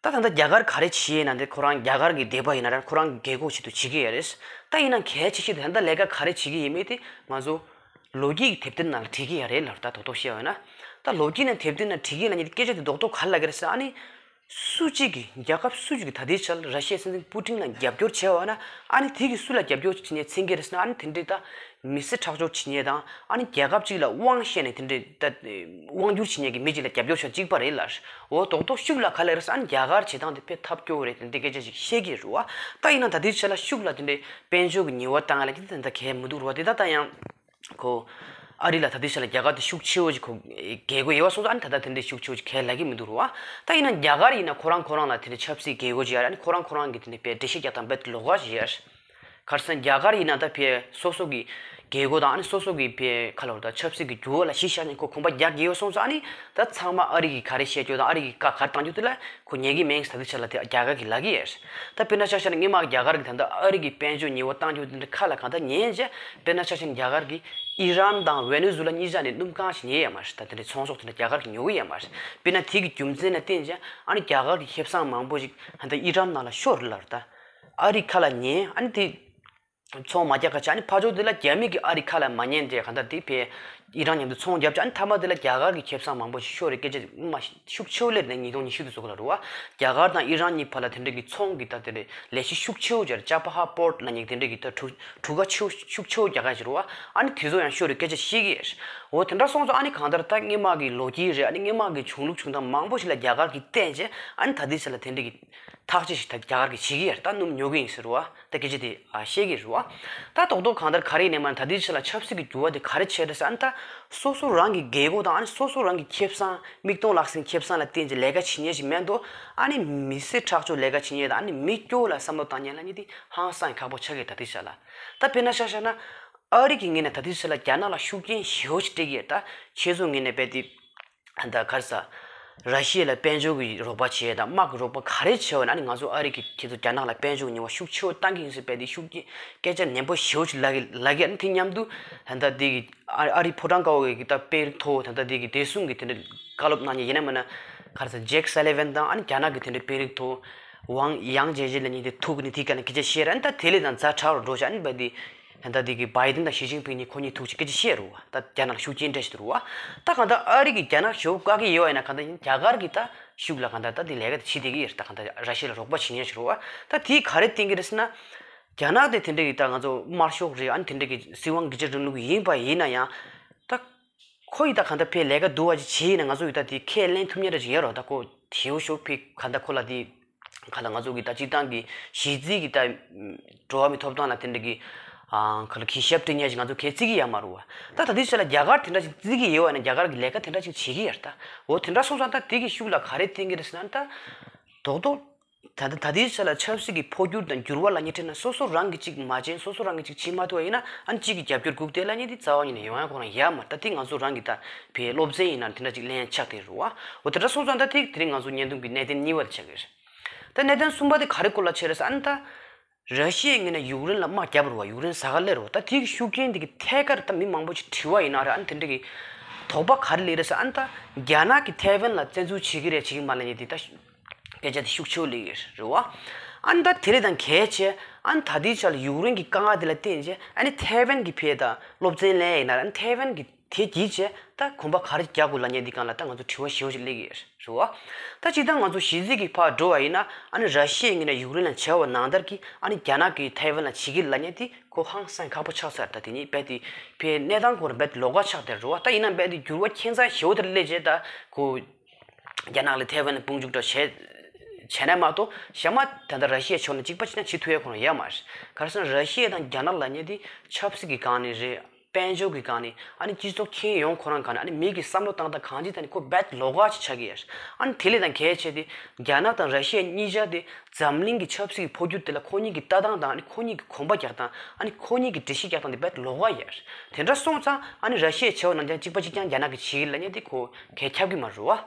ད་ལྟ་རྒྱ་གར་ག་རེ་བྱེད་ཡིན་ན། དེ་ཁོ་རང་རྒྱ་གར་གྱི་སྡེ་པ་ཡིན་ན་ར་ཁོ་རང་གི་རྒྱལ་སྒོ་ཆེད་དུ་བྱེད་ཀྱི་ཡོད་རེད། ད་ཡིན་ན་གལ་ཆེ་ཤོས་དེ་ད་ལྟ་ལས་ཀ་ག་རེ་བྱེད་ཀྱི་ཡིན་མིན་དེ་ང་ཚོ་ལོ་རྒྱུས་ཀྱི་དེབ་ཐེར་ནང་ལ་བྲིས་ཀྱི་ཡོད་རེད་ལབ། ད་རྡོག་རྡོག་བཤད་པ་ཡིན་ན། ད་ལོ་རྒྱུས་ནང་དེབ་ཐེར་ནང་བྲིས་ཀྱི་ལབ་མཁན་དེ་སྐད་ཆ་དེ་རྡོག་རྡོག་ག་རེ་ལབ་ཀྱི་རེད་ཟེར་ན། ཨ་ནི་སུ་གཅིག་གིས་རྒྱལ་ཁབ་སུ་གཅིག་གིས་ད་ལྟའི་ཆར་ར་ཤི་ཡའི་སྲིད་འཛིན་པུ་ཏིན་ལ་རྒྱབ་སྐྱོར་བྱས་པ་ན། ཨ་ནི་དེ་གིས་སུ་ལ་རྒྱབ་སྐྱོར་བྱེད་མཁན་མཚོན་གྱི་རེད་ཟེར་ན། ཨ་ནི་དེ་འདྲའི་ད་མི་སེར་ཁྲག་སྦྱོར་བྱེད་མཁན་དང་ཨ་ནི་རྒྱལ་ཁབ་གཅིག་ལ་དབང་བཤད་ནས་དེ་འདྲའི་ད་དབང་བསྒྱུར་བྱེད་མཁན་གྱི་མི་གཅིག་ལ་རྒྱབ་སྐྱོར་བྱས་གཅིག་པ་རེད་ལབ། འོ་རྡོག་རྡོག་ཤུགས་ལ་ག་རེ་ལབ་ཀྱི་རེད་ཟེར་ན། རྒྱ་གར་བྱེད་སྟངས་དེ་དཔེ་ཐབས་སྐྱོ་བོ་རེད། དེ་འདྲའི་སྐད་ཆ་ཞིག་བཤད་ཀྱི་རེད་བ། ད་ཡིན་ན་ད་ལྟའི་ཆ་ལ་ཤུགས་ལ་དེ་འདྲའི་དཔལ་འབྱོར་གྱི་ཉེས་པ་བཏང་ཡ་ལ་དེ་ད་གལ་མི་འདུག་རེད་བ། དེ་ད་ད་ཡང་ཁོ་ཨ་རི་ལ་ད་ལྟའི་ཆ་ལ་རྒྱ་གར་དེ་ཤུགས་ཆེ་བོ་ཞིག་ཁོ་རྒྱལ་སྒོ་ཡོད་པ་སོང་ཙང་། ཨ་ནི་ད་ལྟ་དེ་འདྲའི་ཤུགས་ཆེ་བོ་ཞིག་གལ་ལབ་ཀྱི་མི་འདུག་རེད་བ། ད་ཡིན་ན་རྒྱ་གར་ཡིན་ན་ཁོ་རང་ཁོ་རང་ལ་དེ་འདྲའི་ཆབ་སྲིད་རྒྱལ་སྒོ་ཅིག་ཡོད་རེད། ཨ་ནི་ཁོ་རང་ཁོ་རང་གི་དེ་འདྲའི་དཔེ་འགྲེལ་བཤད་རྒྱག་སྟངས་དཔེ་ལོགས་ཀ་ཞིག་ཡོད་རེད། ག་རེ་ཟེར་ན་རྒྱ་གར་ཡིན་ན་ད་ཕའི་སོ་སོ་གི་རྒྱལ་སྒོ་དང་ཨ་ནི་སོ་སོ་གི་ཕའི་ཁ་ལོ་ད་ཆབ་སྲིད་ཀྱི་འགྱུར་བ་ལ་གཞི་བཞག་ནས་ཁོ་གོམ་པ་རྒྱག་གི་ཡོད་སོང་ཙང་། ཨ་ནི་ད་ཚང་མ་ཨ་རི་གིས་ག་རེ་བཤད་རྒྱུ་དང་ཨ་རི་གིས་བཀའ་ག་རེ་གཏོང་རྒྱུ་དེ་ལ་ཁོ་ཉན་གི་མེད་ཟེར་ད་ལྟའི་ཆ་ལ་དེ་རྒྱ་གར་གིས་ལབ་ཀྱི་ཡོད་རེད། ད་དཔེར་ན་ཆ་བཞག་ན་སྔོན་མ་རྒྱ་གར་གིས་ད་ལྟ་ཨ་རི་གི་དཔལ་འབྱོར་ཉེས་པ་བཏང་རྒྱུ་དེ་འདྲ་ཁ་ལ་གང་ལྟར་ཉན་བྱས། དཔེར་ན་ཆ་བཞག་ན་རྒྱ་གར་གིས་ཨི་རན་དང་ཝེ་ནེ་ཛུ་ལ་གཉིས་ཆ་ནས་སྣུམ་རྐང་ཞིག་ཉོས་ཡོད་མ་རེད། ད་དེ་འདྲའི་ཚོང་ཟོག་དེ་འདྲ་རྒྱ་གར་གིས་ཉོ་གི་ཡོད་མ་རེད། དཔེར་ན་དེ་གི་རྒྱུ་མཚན་ལ་བརྟེན་བྱས་ཨ་ནི་རྒྱ་གར་གྱི་ཁེ་བཟང་མང་པོ་ཞིག་ད་ལྟ་ཨི་རན་ནང་ལ་ཤོར་རེད་ལབ་རེད། ད་ཨ་རི་ཁ་ལ་ཉན། ཨ་ནི་དེ་ཚོང་མ་རྒྱག་ག་བྱས། ཨ་ནི་ཕར་ཕྱོགས་དེ་ལ་རྒྱ་མི་གིས་ཨ་རི་ཁ་ལ་མ་ཉན་ཏེ་གང་ལྟར་དེ་ཕའི་ཨི་རན་མཉམ་དུ་ཚོང་བརྒྱབ་བྱས། ཨ་ནི་མཐའ་མ་དེ་ལ་རྒྱ་གར་གྱི་ཁེ་བཟང་མང་པོ་ཞིག་ཤོར་རེད་སྐད་ཆ་མ་ཤུགས་ཆེ་བོ་སླེབས་ནས་ཉིས་སྟོང་ཉི་ཤུ་དེ་ཚོ་ག་ལ་རེད་བ། རྒྱ་གར་དང་ཨི་རན་གཉིས་བར་ལ་དེ་འདྲ་གི་ཚོང་གི་ད་དེ་འདྲའི་ལས་གཞི་ཤུགས་ཆེ་བོ་སྦྱར། ཅ་པ་ཧ་པོར་ཊི་ལབ་མཁན་དེ་འདྲ་གི་ད་གྲུ་གྲུ་ཁ་ཆེ་བོ་ཤུགས་ཆེ་བོ་རྒྱག་ག་ཞིག་རེད་བ། ཨ་ནི་དེ་ཚོ་ཡང་ཤོར་རེད་སྐད་ཆ་བཤད་ཀྱི་ཡོད་རེད། འོ་དེ་འདྲ་སོང་ཙང་ཨ་ནི་གང་ལྟར་ད་སྔོན་མ་གི་ལོ་རྒྱུས་རེད། ཨ་ནི་སྔོན་མ་གི་བྱུང་ལུགས་བྱུང་སྟངས་མང་པོ་ཞིག་ལ་རྒྱ་གར་གྱིས་བལྟས་བྱས། ཨ་ནི་ད་ལྟའི་ཆ་ལ་དེ་འདྲ་གི་ཐག་གཅོད་ཞིག་ད་རྒྱ་གར་གྱིས་བྱེད་ཀྱི་ཡོད་རེད། ད་སྣུམ་ཉོ་གི་ཡིན་ཟེར་བ། ད་སྐད་ཆ་དེ་ཨ་བཤད་ཀྱི་རེད་བ། ད་རྡོག་རྡོག་གང་ལྟར་ག་རེ་ཡིན་ནའི་མ་ད་ལྟའི་ཆ་ལ་ཆབ་སྲིད་ཀྱི་འགྱུར་བ་དེ་ག་རེ་བྱས་རེད་ཟེར། ཨ་ནི་ད་སོ་སོ་རང་གི་རྒྱལ་སྒོ་དང་ཨ་ནི་སོ་སོ་རང་གི་ཁེ་བཟང་མིག་མཐོང་ལག་ཟིན་ཁེ་བཟང་ལ་བརྟེན་བྱས་ལས་ཀ་བྱེད་མཁན་ཞིག་མེད་དོ། ཨ་ནི་མི་སེར་ཁྲག་སྦྱོར་ལས་ཀ་བྱེད་མཁན་དང་ཨ་ནི་མི་སྐྱོ་བོ་ལ་བསམ་བློ་བཏང་མཁན་ལབ་མཁན་དེ་ཧང་སང་ཁག་པོ་ཆགས་ཀྱི་ད་ལྟའི་ཆ་ལ། ད་དཔེར་ན་ཆ་བཞག་ན་ཨ་རི་གི་ངོས་ནས་ད་ལྟའི་ཆ་ལ་རྒྱ་ནག་ལ་ཤུགས་རྐྱེན་ཞེ་པོ་ཞིག་སྤྲད་ཀྱི་ཡོད། ད་ཁྱེད་ཚོའི་ངོས་ནས་རྦད་དེ། ད་ག་རེ་ཟ། ར་ཤི་ཡ་ལ་དཔལ་འབྱོར་གྱི་རོགས་པ་བྱས་དང་དམག་གི་རོགས་པ་ག་རེ་བྱས་པ་ན། ཨ་ནི་ང་ཚོ་ཨ་རི་གིས་ཁྱེད་ཚོ་རྒྱ་ནག་ལ་དཔལ་འབྱོར་གྱི་ཉེས་པ་ཤུགས་ཆེ་བོ་བཏང་གི་ཡིན་ཟེར་བས་དེ་ཤུགས་རྐྱེན་སྐད་ཆ་ནན་པོ་ཞེ་པོ་ཅིག་ལབ་ཀྱི་ལབ་ཀྱི། ཨ་ནི་དེ་མཉམ་དུ་ད་ལྟ་དེ་གི་ཨ་ཨ་རི་ཕོ་བྲང་དཀར་པོ་གི་ད་དཔོན་རིགས་མཐོ་བོ་ད་ལྟ་དེ་གི་བདེ་སྲུང་གི་དེ་འདྲ་བཀའ་སློབ་གནང་མཁན་ཡིན་ན་མིན་ན་ག་རེ་ཟེར་ཇེག་སཱ་ལི་ཝན་དང་ཨ་ནི་རྒྱ་ནག་གི་དེ་འདྲ་དཔོན་རིགས་མཐོ་བོ་ཝང་ཡང་ཇེ་ཇེ་ལབ་མཁན་དེ་ཐུག་གི་ནི་སྐད་ཆ་བཤད་ར། ཨ་ནི་ད་དེ་ལས་དང་ཛ་དྲག་རུ་འགྲོ་ཤག་ཨ་ནི་བས་དེ་ད་ལྟ་དེ་གི་བྷའི་ཏིན་དང་ཞི་ཅིན་ཕིང་གཉིས་ཁོ་གཉིས་ཐུག་ཅིག་སྐད་ཆ་བཤད་རུ་བ། ད་རྒྱ་ནག་ལ་ཤུགས་རྐྱེན་སྤྲད་ཤི་རུ་བ། ད་གང་ལྟར་ཨ་རི་གི་རྒྱ་ནག་ཞོ་བཀག་གི་ཡོད་བ་ཡིན་ན་གང་ལྟར་ཡིན་རྒྱ་གར་གི་ད་ཤུགས་ལ་གང་ལྟར་ད་དེ་ལས་ཀ་དེ་བྱེད་བསྡད་ཀྱི་ཡོད་རེད། ད་གང་ལྟར་ར་ཤི་ཡ་ལ་རོགས་པ་བྱེད་མཁན་ཞིག་རུ་བ། ད་དེ་ག་རེ་བསྟན་གྱི་རེད་ཟེར་ན། རྒྱ་ནག་དེ་དེ་འདྲ་གི་ད་ང་ཚོ་དམར་ཤོག་རེད། ཨ་ནི་དེ་འདྲ་གི་སྲིད་དབང་སྒེར་གཅོད་རིང་ལུགས་ཡིན་པ་ཡིན་ན་ཡང་ད། ཁོ་ཡི་ད་གང་ལྟར་ཕའི་ལས་ཀ་སྡུག་པ་ཅིག་བྱས་ཡིན་ན་ང་ཚོ་ཡི་ད་དེ་ཁས་ལེན་ཐུབ་མཁན་རེ་ཅིག་ཡོད་རོགས། ད་ཁོ་དེའུ་ཤོག་ཕའི་གང་ལྟར་ཁོ་ལ་དེ་གང་ལྟར་ང་ཚོ་གི་ད་སྤྱི་བཏང་གི་གཞི་རྩའི་གི་ད་འགྲོ་བ་མི་ཐོབ་ཐང་ལ་དེ་འདྲ་གི་ཨ་ག་ལ་གི་ཞབས་སྤྲད་མཁན་ཅིག་ང་ཚོ་གས་བརྩི་གི་ཡོད་མ་རེད་བ། ད་ད་དེ་ཆ་ལ་རྒྱ་གར་དེ་འདྲ་ཅིག་བརྩི་གི་ཡོད་བ་ན་རྒྱ་གར་གི་ལས་ཀ་དེ་འདྲ་ཅིག་བྱེད་གི་ཡོད་རེད། ད་འོ་དེ་འདྲ་སོང་ཙང་ད་དེ་གི་ཤུགས་ལ་ག་རེ་བསྟན་གི་རེད་ཟེར་ན་ད་རྡོག་རྡོག་ད་ལྟ་ད་ལྟའི་ཆ་ལ་ཆབ་སྲིད་ཀྱི་འཕོ་འགྱུར་དང་འགྱུར་བ་ལབ་མཁན་དེ་ན་སོ་སོ་རང་གིས་ཅིག་མ་བྱས། སོ་སོ་རང་གིས་ཅིག་བྱེད་མ་ཐུབ་པ་ཡིན་ན་ཨ་ནི་གཅིག་གིས་རྒྱབ་སྐྱོར་སྒུག་བསྡད་ལབ་མཁན་དེ་རྩ་བ་ཉིད་ནས་ཡོང་ཡ་ཁོ་རང་ཡོད་མ་རེད། ད་དེ་ང་ཚོ་རང་གི་ད་བའི་སློབ་ཚན་ཡིན་ན་དེ་འདྲ་ཅིག་ལེན་ཆགས་བསྡད་རེད་བ། འོ་དེ་འདྲ་སོང་ཙང་ད་དེ་དེ་རིང་ང་ཚོ་བརྙན་ཐུང་གི་གནད་དོན་གཉིས་པ་དེ་ཆགས་ཀྱི་རེད། ད་གནད་དོན་གསུམ་པ་དེ་ག་རེ་སྐོར་ལ་བྱས་རེད་ཟེར་ཨ་ནི་ད། ར་ཤི་ཡའི་ངོས་ནས་ཡུཀ་རེན་ལ་དམག་བརྒྱབ་རེད་བ། ཡུཀ་རེན་ཟ་ག་སླེབས་རེད་བ། ད་དེ་གི་ཤུགས་རྐྱེན་དེ་གི་ཐད་ཀར་ད་མི་མང་པོ་ཅིག་དྲི་བ་ཡིན་ན་རེད། ཨ་ནི་དེ་འདྲ་གི་དོགས་པ་ག་རེ་སླེབས་རེད་ཟེར་ཨ་ནི་ད་རྒྱ་ནག་གིས་ཐའེ་ཝན་ལ་བཙན་འཛུལ་བྱེད་ཀྱི་རེད་བྱེད་ཀྱི་མ་རེད་ལབ་མཁན་དེ་ད་སྐད་ཆ་དེ་ཤུགས་ཆེ་བོ་སླེབས་ཀྱི་རེད་བ། ཨ་ནི་ད་དེ་ལས་ད་གལ་ཆེ་ཨ་ནི་ད་ལྟའི་ཆ་ལ་ཡུཀ་རེན་གྱི་དཀའ་ངལ་དེ་ལ་བརྟེན་བྱས་ཨ་ནི་ཐའེ་ཝན་གྱི་ཕའི་ད་སློབ་ཚན་ལེན་ཡིན་ན་རེད། ཨ་ནི་ཐའེ་ཝན་གྱི་དེ་གྱིས་བྱས་ད་གོམ་པ་ག་རེ་རྒྱག་དགོས་ལབ་མཁན་འདི་སྒང་ལ་ད་ང་ཚོ་དྲི་བ་ཞེ་པོ་ཅིག་སླེབས་ཀྱི་ཡོད་རེད་བ། ད་སྤྱིར་བཏང་ང་ཚོ་གཞི་རྩའི་གི་ཕར་འགྲོ་བ་ཡིན་ན་ཨ་ནི་ར་ཤི་ཡའི་ངོས་ནས་ཡུཀ་རེན་ལ་བྱས་པ་ནང་ལྟར་གྱི་ཨ་ནི་རྒྱ་ནག་གིས་ཐའེ་ཝན་ལ་བྱེད་ཀྱི་ལབ་མཁན་དེ་ཁོ་ཧང་སང་ཁག་པོ་ཆགས་ཚར། ད་དེ་ནི་རྦད་དེ་ཕའི་གནས་སྟངས་ཁོ་རང་རྦད་དེ་ལོགས་ཀ་ཆགས་བསྡད་རེད་བ། ད་ཡིན་ན་རྦད་དེ་འགྱུར་བ་ཁྱད་མཚར་ཞེ་པོ་དེ་སླེབས་རྗེས་ད་ཁོ་རྒྱ་ནག་ལ་ཐའེ་ཝན་ལ་དཔུང་འཇུག་འདྲ་བྱས་བྱས་ན་མ་གཏོགས་གཞན་མ་ད་ལྟ་ར་ཤི་ཡའི་ཕྱོགས་ནས་གཅིག་པ་གཅིག་རྐྱང་བྱེད་ཐུབ་ཡ་ཁོ་རང་ཡོད་མ་རེད། ག་རེ་ཟེར་ན་ར་ཤི་ཡ་དང་རྒྱ་ནག་ལབ་མཁན་དེ་ཆབ་སྲིད་ཀྱི་སྒང་ནས་རེད། དཔལ་འབྱོར་གྱི་སྒང་ནས་ཨ་ནི་སྤྱི་ཚོགས་ཁྱོན་ཡོངས་ཁོ་རང་སྒང་ནས་ཨ་ནི་མི་གི་བསམ་བློ་བཏང་སྟངས་གང་ཅི་ད་ནི་ཁོ་རྦད་ལོགས་ཀ་ཅིག་ཆགས་ཀྱི་ཡོད། ཨ་ནི་དེ་ལས་ད་གལ་ཆེ་དེ་རྒྱ་ནག་དང་ར་ཤི་ཡ་གཉིས་ཆ་དེ་འཛམ་གླིང་གི་ཆབ་སྲིད་ཀྱི་འཕོ་འགྱུར་དེ་ལ་ཁོ་གཉིས་ཀྱི་ལྟ་སྟངས་དང་ཨ་ནི་ཁོ་གཉིས་ཀྱི་གོམ་པ་རྒྱག་སྟངས་ཨ་ནི་ཁོ་གཉིས་ཀྱི་འགྲེལ་བཤད་རྒྱག་སྟངས་དེ་རྦད་ལོགས་ཀ་ཡོད། དེ་འདྲ་སོང་ཙང་ཨ་ནི་ར་ཤི་ཡའི་བྱས་པ་ནང་བཞིན་གཅིག་པ་གཅིག་རྐྱང་རྒྱ་ནག་གིས་བྱེད་ཀྱི་ལབ་མཁན་དེ་ཁོ་གས་ཁྱབ་ཀྱི་མ་རེད་བ།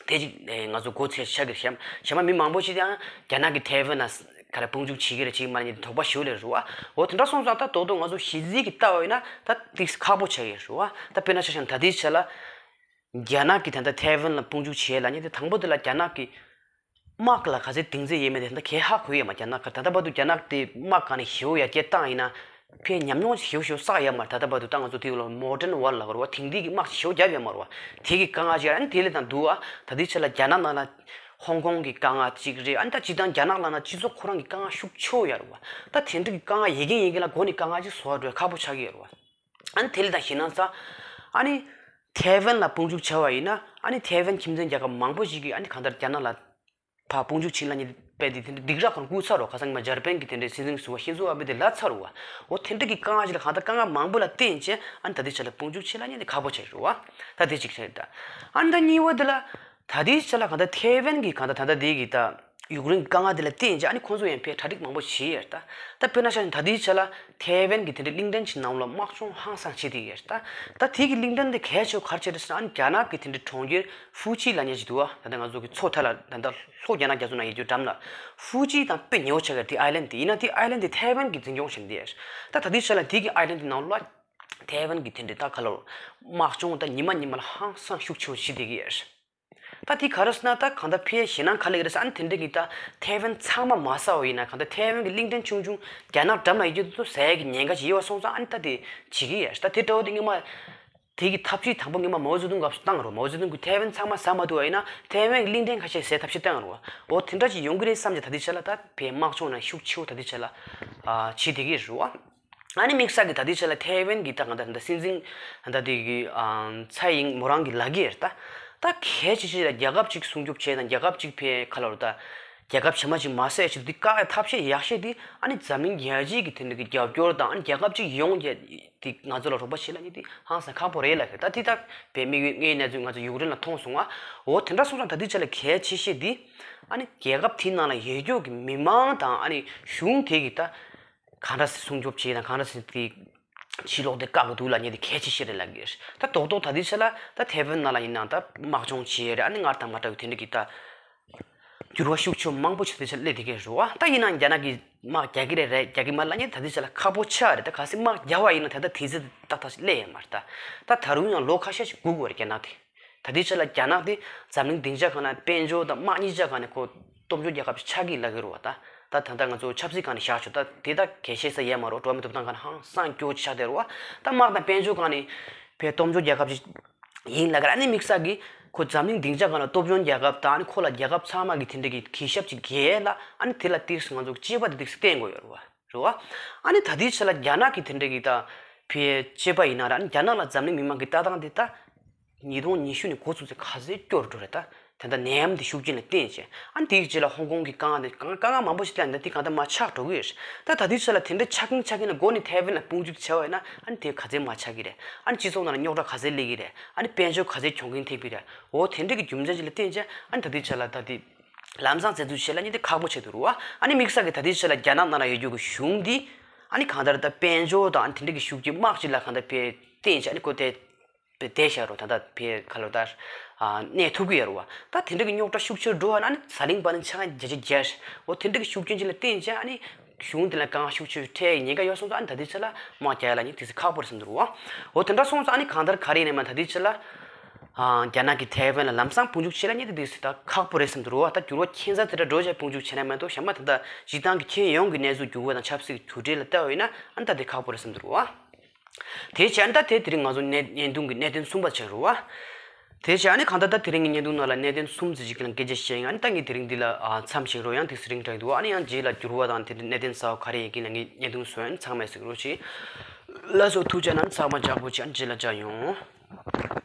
དེ་གཅིག་ང་ཚོ་མགོ་ཚོས་ཆགས་ཀྱི་རེད། གཞན་མ་མི་མང་པོ་ཞིག་ཀྱང་རྒྱ་ནག་གིས་ཐའེ་ཝན་ལ་ག་རེ་དཔུང་འཇུག་བྱེད་ཀྱི་རེད་བྱེད་ཀྱི་མ་རེད་དོགས་པ་ཞེ་པོ་སླེབས་རེད་བ། འོ་དེ་འདྲ་སོང་ཙང་ད་དོག་དོག་ང་ཚོ་གཞི་རྩའི་གི་ལྟ་བ་ཡིན་ན་ད་ཏིག་ཁག་པོ་ཆགས་ཀྱི་རེད་བ། ད་དཔེར་ན་ཆ་བཞག་ན་ད་ལྟའི་ཆ་ལ་རྒྱ་ནག་གིས་ད་ལྟ་ཐའེ་ཝན་ལ་དཔུང་འཇུག་བྱས་ལབ་མཁན་དེ་དང་པོ་དེ་ལ་རྒྱ་ནག་གི་དམག་ལ་ག་ཚད་གདེང་ཚོད་ཡོད་མེད་དེ་ད་གས་ཧ་གོ་ཡོད་མ། རྒྱ་ནག་ག་ད་ལྟ་བར་དུ་རྒྱ་ནག་དེ་དམག་ག་ནས་ཞེ་པོ་ཡར་རྒྱས་བཏང་ཡིན་ན་ཕའི་ཉམས་མྱོང་ཞེ་པོ་ཞེ་པོ་བསགས་ཡོད་མ་རེད། ད་ལྟ་བར་དུ་ད་ང་ཚོ་དེ་ལ་མོ་ཌརན་ཝར་ལབ་དགོས་རེད་བ། དེང་དུས་ཀྱི་དམག་ཞེ་པོ་བརྒྱབ་ཡོད་མ་རེད་བ། དེ་གི་དཀའ་ངལ་ཅིག་ཨ་ནི་དེ་ལས་ད་འདུག་ཨ། ད་ལྟའི་ཆ་ལ་རྒྱ་ནག་ནང་ལ་ཧོང་ཀོང་གི་དཀའ་ངལ་ཅིག་རེད། ཨ་ནི་ད་སྤྱིར་བཏང་རྒྱ་ནག་ནང་ལ་སྤྱི་ཚོགས་ཁོ་རང་གི་དཀའ་ངལ་ཤུགས་ཆེ་བོ་ཡོད་རེད་བ། ད་དེ་འདྲ་གི་དཀའ་ངལ་ཡོད་ཀྱིན་ཡོད་ཀྱིན་ལ་མགོ་ནས་དཀའ་ངལ་ཅིག་བཟོ་བ་འགྲོ་ཡ་ཁག་པོ་ཆགས་ཀྱི་ཡོད་རེད་བ། ཨ་ནི་དེ་ལས་ད་གཞི་ནང་ཚ་ཨ་ནི་ཐའེ་ཝན་ལ་དཔུང་འཇུག་བྱས་པ་ཡིན་ན་ཨ་ནི་ཐའེ་ཝན་ཁྱིམ་མཚེས་རྒྱལ་ཁབ་མང་པོ་ཞིག་གིས་ཨ་ནི་གང་ལྟར་རྒྱ་ནག་ལ་ཕར་དཔུང་འཇུག་བྱེད་ལབ་མཁན་དེ་དཔེ་དེ་དེ་འདྲ་སྡིགས་ར་ཁོ་རང་བསྐུལ་ཚར་རོ། ཁ་སང་མ་འཇར་པན་གྱི་དེ་འདྲའི་སྲིད་འཛིན་ཟུར་པ་ཤིན་ཛོ་ཨ་བྷེ་དེ་ལབ་ཚར་རོ་བ། འོ་དེ་འདྲ་གི་དཀའ་ངལ་ཞིག་ལ་གང་ལྟར་དཀའ་ངལ་མང་པོ་ལ་བརྟེན་བྱས་ཨ་ནི་ད་ལྟའི་ཆ་ལ་དཔུང་འཇུག་བྱེད་ལབ་མཁན་དེ་ཁག་པོ་ཆགས་རོ་བ། ད་དེ་གཅིག་བྱས་ད་ཨ་ནི་ད་གཉིས་པ་དེ་ལ་ད་ལྟའི་ཆ་ལ་གང་ལྟར་ཐའེ་ཝན་གྱི་གང་ལྟར་ད་ལྟ་དེ་གི་ད་ཡུཀ་རེན་གྱི་དཀའ་ངལ་དེ་ལ་བརྟེན་བྱས་ཨ་ནི་ཁོང་ཚོ་ཡང་ཕར་གྲ་སྒྲིག་མང་པོ་བྱས་ཡོད་ད། ད་དཔེར་ན་ཆ་ནས་ད་ལྟའི་ཆ་ལ་ཐའེ་ཝན་གྱི་དེ་འདྲའི་གླིང་ཕྲན་ཞིག་ནང་ལ་དམག་སྦྱོང་ཧང་སང་བྱེད་བསྡད་ཀྱི་ཡོད་རེད་ད། ད་དེ་གི་གླིང་ཕྲན་དེ་གལ་ཆེ་བ་ག་རེ་བྱས་རེད་ཟེར་ན་ཨ་ནི་རྒྱ་ནག་གི་དེ་འདྲའི་གྲོང་ཁྱེར་ཧྥུ་ཅི་ལབ་མཁན་ཞིག་འདུག་བ། ད་ལྟ་ང་ཚོ་གི་མཚོ་མཐའ་ལ་ད་ལྟ་ལྷོ་རྒྱ་ནག་རྒྱ་མཚོ་ནང་ཡོད་རྒྱུ་འགྲམ་ལ་ཧྥུ་ཅི་དང་དཔེ་ཉེ་བོ་ཆགས་ཀྱི་རེད། དེ་ཨའི་ལན་དེ་ཡིན་ན་དེ་ཨའི་ལན་དེ་ཐའེ་ཝན་གྱིས་འཛིན་སྐྱོང་བྱེད་བསྡད་ཡོད་རེད། ད་ད་ལྟའི་ཆ་ལ་དེ་གི་ཨའི་ལན་དེ་ནང་ལ་ཐའེ་ཝན་གྱི་དེ་འདྲའི་ད་ག་ལ་དམག་སྦྱོང་ད་ཉི་མ་ཉི་མ་ལ་ཧང་སང་ཤུགས་ཆེ་བོ་བྱེད་བསྡད་ཀྱི་ཡོད་རེད། ད་དེ་ག་རེ་ཟེར་ན་ད་གང་ལྟར་ཕའི་ཞེད་སྣང་ག་ལ་ཡོད་རེད་ཟེར་ཨ་ནི་དེ་འདྲ་གི་ད་ཐའེ་ཝན་ཚང་མ་མ་ཟ་བ་ཡིན་ན་གང་ལྟར་ཐའེ་ཝན་གི་གླིང་ཕྲན་ཆུང་ཆུང་རྒྱ་ནག་འགྲམ་ལ་ཡོད་རྒྱུ་དེ་ཚོ་ཟ་ཡ་གི་ཉེན་ཁ་ཅིག་ཡོད་པ་སོང་ཙང་ཨ་ནི་ད་དེ་བྱེད་ཀྱི་ཡོད་རེད། ད་དེ་འདྲ་བོ་དེ་སྔོན་མ་དེ་གི་ཐབས་ཇུས་དང་པོ་སྔོན་མ་མའོ་ཙེ་ཏུང་སྐབས་སུ་བཏང་རོགས། མའོ་ཙེ་ཏུང་གི་ཐའེ་ཝན་ཚང་མ་ཟ་མ་ཐུབ་པ་ཡིན་ན་ཐའེ་ཝན་གི་གླིང་ཕྲན་ཁ་ཤས་ཟས་ཐབས་ཤེས་བཏང་རོགས། འོ་དེ་འདྲ་ཅིག་ཡོང་གི་རེད་བསམ་བྱས་ད་དེ་ཆ་ལ་ད་ཕའི་དམག་སྦྱོང་ནང་ཤུགས་ཆེ་བོ་ད་དེ་ཆ་ལ་ཨ་བྱེད་བསྡད་ཀྱི་རེད་བ། ཨ་ནི་དམིགས་བསལ་གྱི་ད་ལྟའི་ཆ་ལ་ཐའེ་ཝན་གྱི་ད་གང་ལྟར་ད་སྲིད་འཛིན་ད་དེ་གི་ཨ་ཚའེ་ཡིང་མོ་རང་གི་ལབ་ཀྱི་ཡོད་རེད་ད། ད་གལ་ཆེ་ཤོས་ལ་རྒྱལ་ཁབ་ཅིག་སྲུང་སྐྱོབ་བྱས་དང་རྒྱལ་ཁབ་ཅིག་ཕའི་ཁ་ལོར་ད་རྒྱལ་ཁབ་ཕྱི་མ་ཅིག་མ་བསད་ཆེད་དུ་དེ་བཀག་ཡ་ཐབས་ཤེས་ཡག་ཤོས་དེ་ཨ་ནི་འཛམ་གླིང་རྒྱལ་སྤྱིའི་གི་དེ་འདྲ་གི་རྒྱབ་སྐྱོར་དང་ཨ་ནི་རྒྱལ་ཁབ་ཅིག་ཡོང་རྒྱུ་དེ་ང་ཚོ་ལ་རོགས་པ་བྱེད་ལབ་མཁན་དེ་ཧང་སང་ཁག་པོ་རེད་ལབ་ཀྱི་ད། དེ་ད་ཕའི་དམིགས་ཡུལ་ལྔའི་གནས་ཚུལ་ང་ཚོ་ཡུཀ་རེན་ལ་མཐོང་སོང་ང་། འོ་དེ་འདྲ་སོང་ཙང་ད་ལྟའི་ཆ་ལ་གལ་ཆེ་ཤོས་དེ་ཨ་ནི་རྒྱལ་ཁབ་དེའི་ནང་ལ་ཡོད་རྒྱུ་གི་མི་མང་དང་ཨ་ནི་གཞུང་དེ་གི་ད། གང་འདྲ་སེ་སྲུང་སྐྱོབ་བྱེད་དང་གང་འདྲ་སེ་དེ་ ཕྱི་ལོགས་དེ་བཀག་གི་འདུག་ལབ་མཁན་དེ་གལ་ཆེ་ཤོས་རེད་ལབ་ཀྱི་རེད། ད་རྡོག་རྡོག་ད་ལྟའི་ཆ་ལ་ད་ཐའེ་ཝན་ནང་ལ་ཡིན་ན་ད་དམག་སྦྱོང་བྱེད་ཡས་རེད། ཨ་ནི་སྔར་དང་མ་འདྲ་བའི་དེ་འདྲ་གི་ད་འགྱུར་བ་ཤུགས་ཆེ་མང་པོ་ཞིག་དེ་ཆ་སླེབས་བསྡད་ཀྱི་རེད་བ། ད་ཡིན་ནའང་རྒྱ་ནག་གིས་དམག་རྒྱག་གི་རེད་རེད་རྒྱག་གི་མ་རེད་ལབ་མཁན་ད་ལྟའི་ཆ་ལ་ཁག་པོ་ཆགས་རེད། ད་གལ་སྲིད་དམག་རྒྱག་པ་ཡིན་ན་ད་ལྟ་དུས་ཚོད་ཏག་ཏག་ཞིག་སླེབས་ཡས་མ་རེད། ད་ད་ད་རུང་ཡང་ལོ་ཁ་ཤས་ཤིག་སྒུག་དགོས་རེད་རྒྱ་ནག་དེ། ད་ལྟའི་ཆ་ལ་རྒྱ་ནག་དེ་འཛམ་གླིང་སྡིངས་ཆ་སྒང་ལ་དཔལ་འབྱོར་དང་དམག་གཉིས་ཆ་སྒང་ནས་ཁོ་སྟོབས་འབྱོར་རྒྱལ་ཁབ་ཅིག་ཆགས་ཀྱི་ལབ་ཀྱི་རེད་བ། ད་ད་ད་ལྟ་ང་ཚོ་ཆབ་སྲིད་སྒང་ནས་བཞག་ཆོག་ད་དེ་ད་གལ་ཆེ་ས་ཡོད་མ་རེད། འགྲོ་བ་མིའི་ཐོབ་ཐང་སྒང་ནས་ཧང་སང་སྐྱོ་ཆགས་བསྡད་རེད་བ། ད་དམག་དང་དཔལ་འབྱོར་སྒང་ནས་བས་སྟོབས་འབྱོར་རྒྱལ་ཁབ་ཅིག་ཡིན་ལབ་ཀྱི་རེད། ཨ་ནི་དམིགས་བསལ་གྱིས་ཁོ་འཛམ་གླིང་སྡིངས་ཆ་སྒང་ལ་སྟོབས་འབྱོར་རྒྱལ་ཁབ་དང་ཨ་ནི་ཁོ་ལ་རྒྱལ་ཁབ་ཚང་མ་གི་དེ་འདྲ་གི་གུས་ཞབས་ཅིག་རྒྱལ་ལ་ཨ་ནི་དེ་ལ་ཏིག་སི་ང་ཚོ་གཅེས་པ་དེ་ཏིག་སི་བསྟན་དགོས་ཡོད་རེད་བ། རེད་བ། ཨ་ནི་ད་ལྟའི་ཆ་ལ་རྒྱ་ནག་གི་དེ་འདྲ་གི་ད་ཕའི་གཅེས་པ་ཡིན་ན་ར་ཨ་ནི་རྒྱ་ནག་ལ་འཛམ་གླིང་མི་མང་གི་ལྟ་སྟངས་དེ་ད་ཉིས་སྟོང་ཉི་ཤུ་ནས་འགོ་ཚུགས་ཚེ་ག་ཚོད་སྐྱོ་རུ་འགྲོ་རེད་ད། དེ་འདྲ་ནད་ཡམས་དེ་ཤུགས་རྐྱེན་ལ་བརྟེན་བྱས་ཨ་ནི་དེའི་རྗེས་ལ་ཧོང་ཀོང་གི་དཀའ་ངལ་དེ་དཀའ་དཀའ་ངལ་མང་པོ་ཞིག་སླེབས་ནས་དེ་གང་ལྟར་མར་ཆག་འགྲོ་གི་ཡོད་རེད། ད་ད་ལྟའི་ཆ་ལ་དེ་འདྲ་ཆག་གིན་ཆག་གིན་ལ་འགོ་ནས་ཐའེ་ཝན་ལ་དཔུང་འཇུག་བྱས་པ་ཡིན་ན་ཨ་ནི་དེ་ག་ཚོད་མར་ཆག་གི་རེད། ཨ་ནི་སྤྱི་ཚོགས་ནང་ལ་རྙོག་དྲ་ག་ཚོད་སླེབས་ཀྱི་རེད། ཨ་ནི་དཔལ་འབྱོར་ག་ཚོད་གྱོང་གུན་ཐེབས་ཀྱི་རེད། འོ་དེ་འདྲ་གི་རྒྱུ་མཚན་ཅིག་ལ་བརྟེན་བྱས་ཨ་ནི་ད་ལྟའི་ཆ་ལ་ད་དེ། ལམ་སང་བཙན་འཛུལ་བྱེད་ལ་ནི་དེ་ཁག་པོ་ཆགས་འདུག་རུ་བ། ཨ་ནི་དམིགས་བསལ་གྱི་ད་ལྟའི་ཆ་ལ་རྒྱ་ནག་ནང་ལ་ཡོད་རྒྱུ་གི་གཞུང་འདི་ཨ་ནི་གང་ལྟར་ད་དཔལ་འབྱོར་དང་ཨ་ནི་དེ་འདྲ་གི་ཤུགས་ཀྱིས་དམག་ཅིག་ལ་གང་ལྟར་ཕའི་བརྟེན་བྱས་ཨ་ནི་ཁོ་དེ་བསྡད་བཞག་རུ་ད་ལྟ་ཕའི་ཁ་ལོ་ལྟར་གནས་ཐུབ་ཀྱི་ཡོད་རུ་བ། ད་དེ་འདྲ་གི་རྙོག་དྲ་ཤུགས་ཆེར་འགྲོ་བ་ན་ཨ་ནི་ཟ་ལིང་བ་ལིང་ཆ་ཚང་རྒྱ་ཆེ་རྒྱ་འོ་དེ་འདྲ་གི་ཤུགས་རྐྱེན་ཅིག་ལ་བརྟེན་བྱས་ཨ་ནི་གཞུང་དེ་ལ་གང་ཤུགས་ཆེར་འཕྲད་ཉེན་ཁ་ཡོད་སོང་ཙང་ཨ་ནི་ད་ལྟའི་ཆ་ལ་དམག་རྒྱག་ཡ་ལ་ནི་དེ་ཚོ་ཁག་པོ་རེད་བསམ་འདུག་རུ་བ། འོ་དེ་འདྲ་སོང་ཙང་ཨ་ནི་གང་ལྟར་ག་རེ་ཡིན་ནའི་མ་ད་ལྟའི་ཆ་ལ། རྒྱ་ནག་གིས་ཐའེ་ཝན་ལ་ལམ་སང་དཔུང་འཇུག་བྱེད་ལ་ཉེ་དུ་དུས་སུ་ད་ཁག་པོ་རེད་བསམ་འདུག་རུ་བ། ད་འགྱུར་བ་ཁྱད་མཚར་དེ་འདྲ་འགྲོ་བྱས་དཔུང་འཇུག་བྱེད་ན་མ་གཏོགས་གཞན་པ་ད་ལྟ་སྤྱི་བཏང་གི་ཁྱོན་ཡོངས་ཀྱི་གནས་ཚུལ་འགྱུར་བ་དང་ཆབ་སྲིད་ཀྱི་འགྱུར་འགྲོས་ལ་བལྟ་བ་ཡིན་ན་ཨ་ནི་ད་དེ་ཁག་པོ་རེད་བསམ་འདུག་རུ་བ། དེ་བྱས་ཨ་ནི་ད་དེ་དེ་རིང་ང་ཚོ་གནད་བརྙན་ཐུང་གི་གནད་དོན་གསུམ་པ་ཆགས་རུ་བ། དེ་བྱས་ཨ་ནི་གང་ལྟར་ད་དེ་རིང་གི་བརྙན་ཐུང་ནང་ལ་གནད་དོན་གསུམ་ཙམ་ཞིག་གི་ལ་སྐད་ཆ་བཤད་ཡིན། ཨ་ནི་ད་ངས་དེ་རིང་འདི་ལ་མཚམས་བཞག་རོགས། ཡང་དེ་སི་རིང་དྲག་འདུག་ཨ་ནི་ཡང་རྗེས་ལ་འགྱུར་བ་དང་དེ་འདྲ་གནད་དོན་གསར་བ་ག་རེ་ཡིན་གྱི་ལ་ངས་བརྙན་ཐུང་བཟོ་ཡིན། ཚང་མས་གཟིགས་རོགས་གྱིས། ལགས་སོ། ཐུགས་རྗེ་གནང་། ཚང་མ་ལྗགས་པོ་བྱས་ཨ་ནི་རྗེས་ལ་མཇལ་ཡོང་།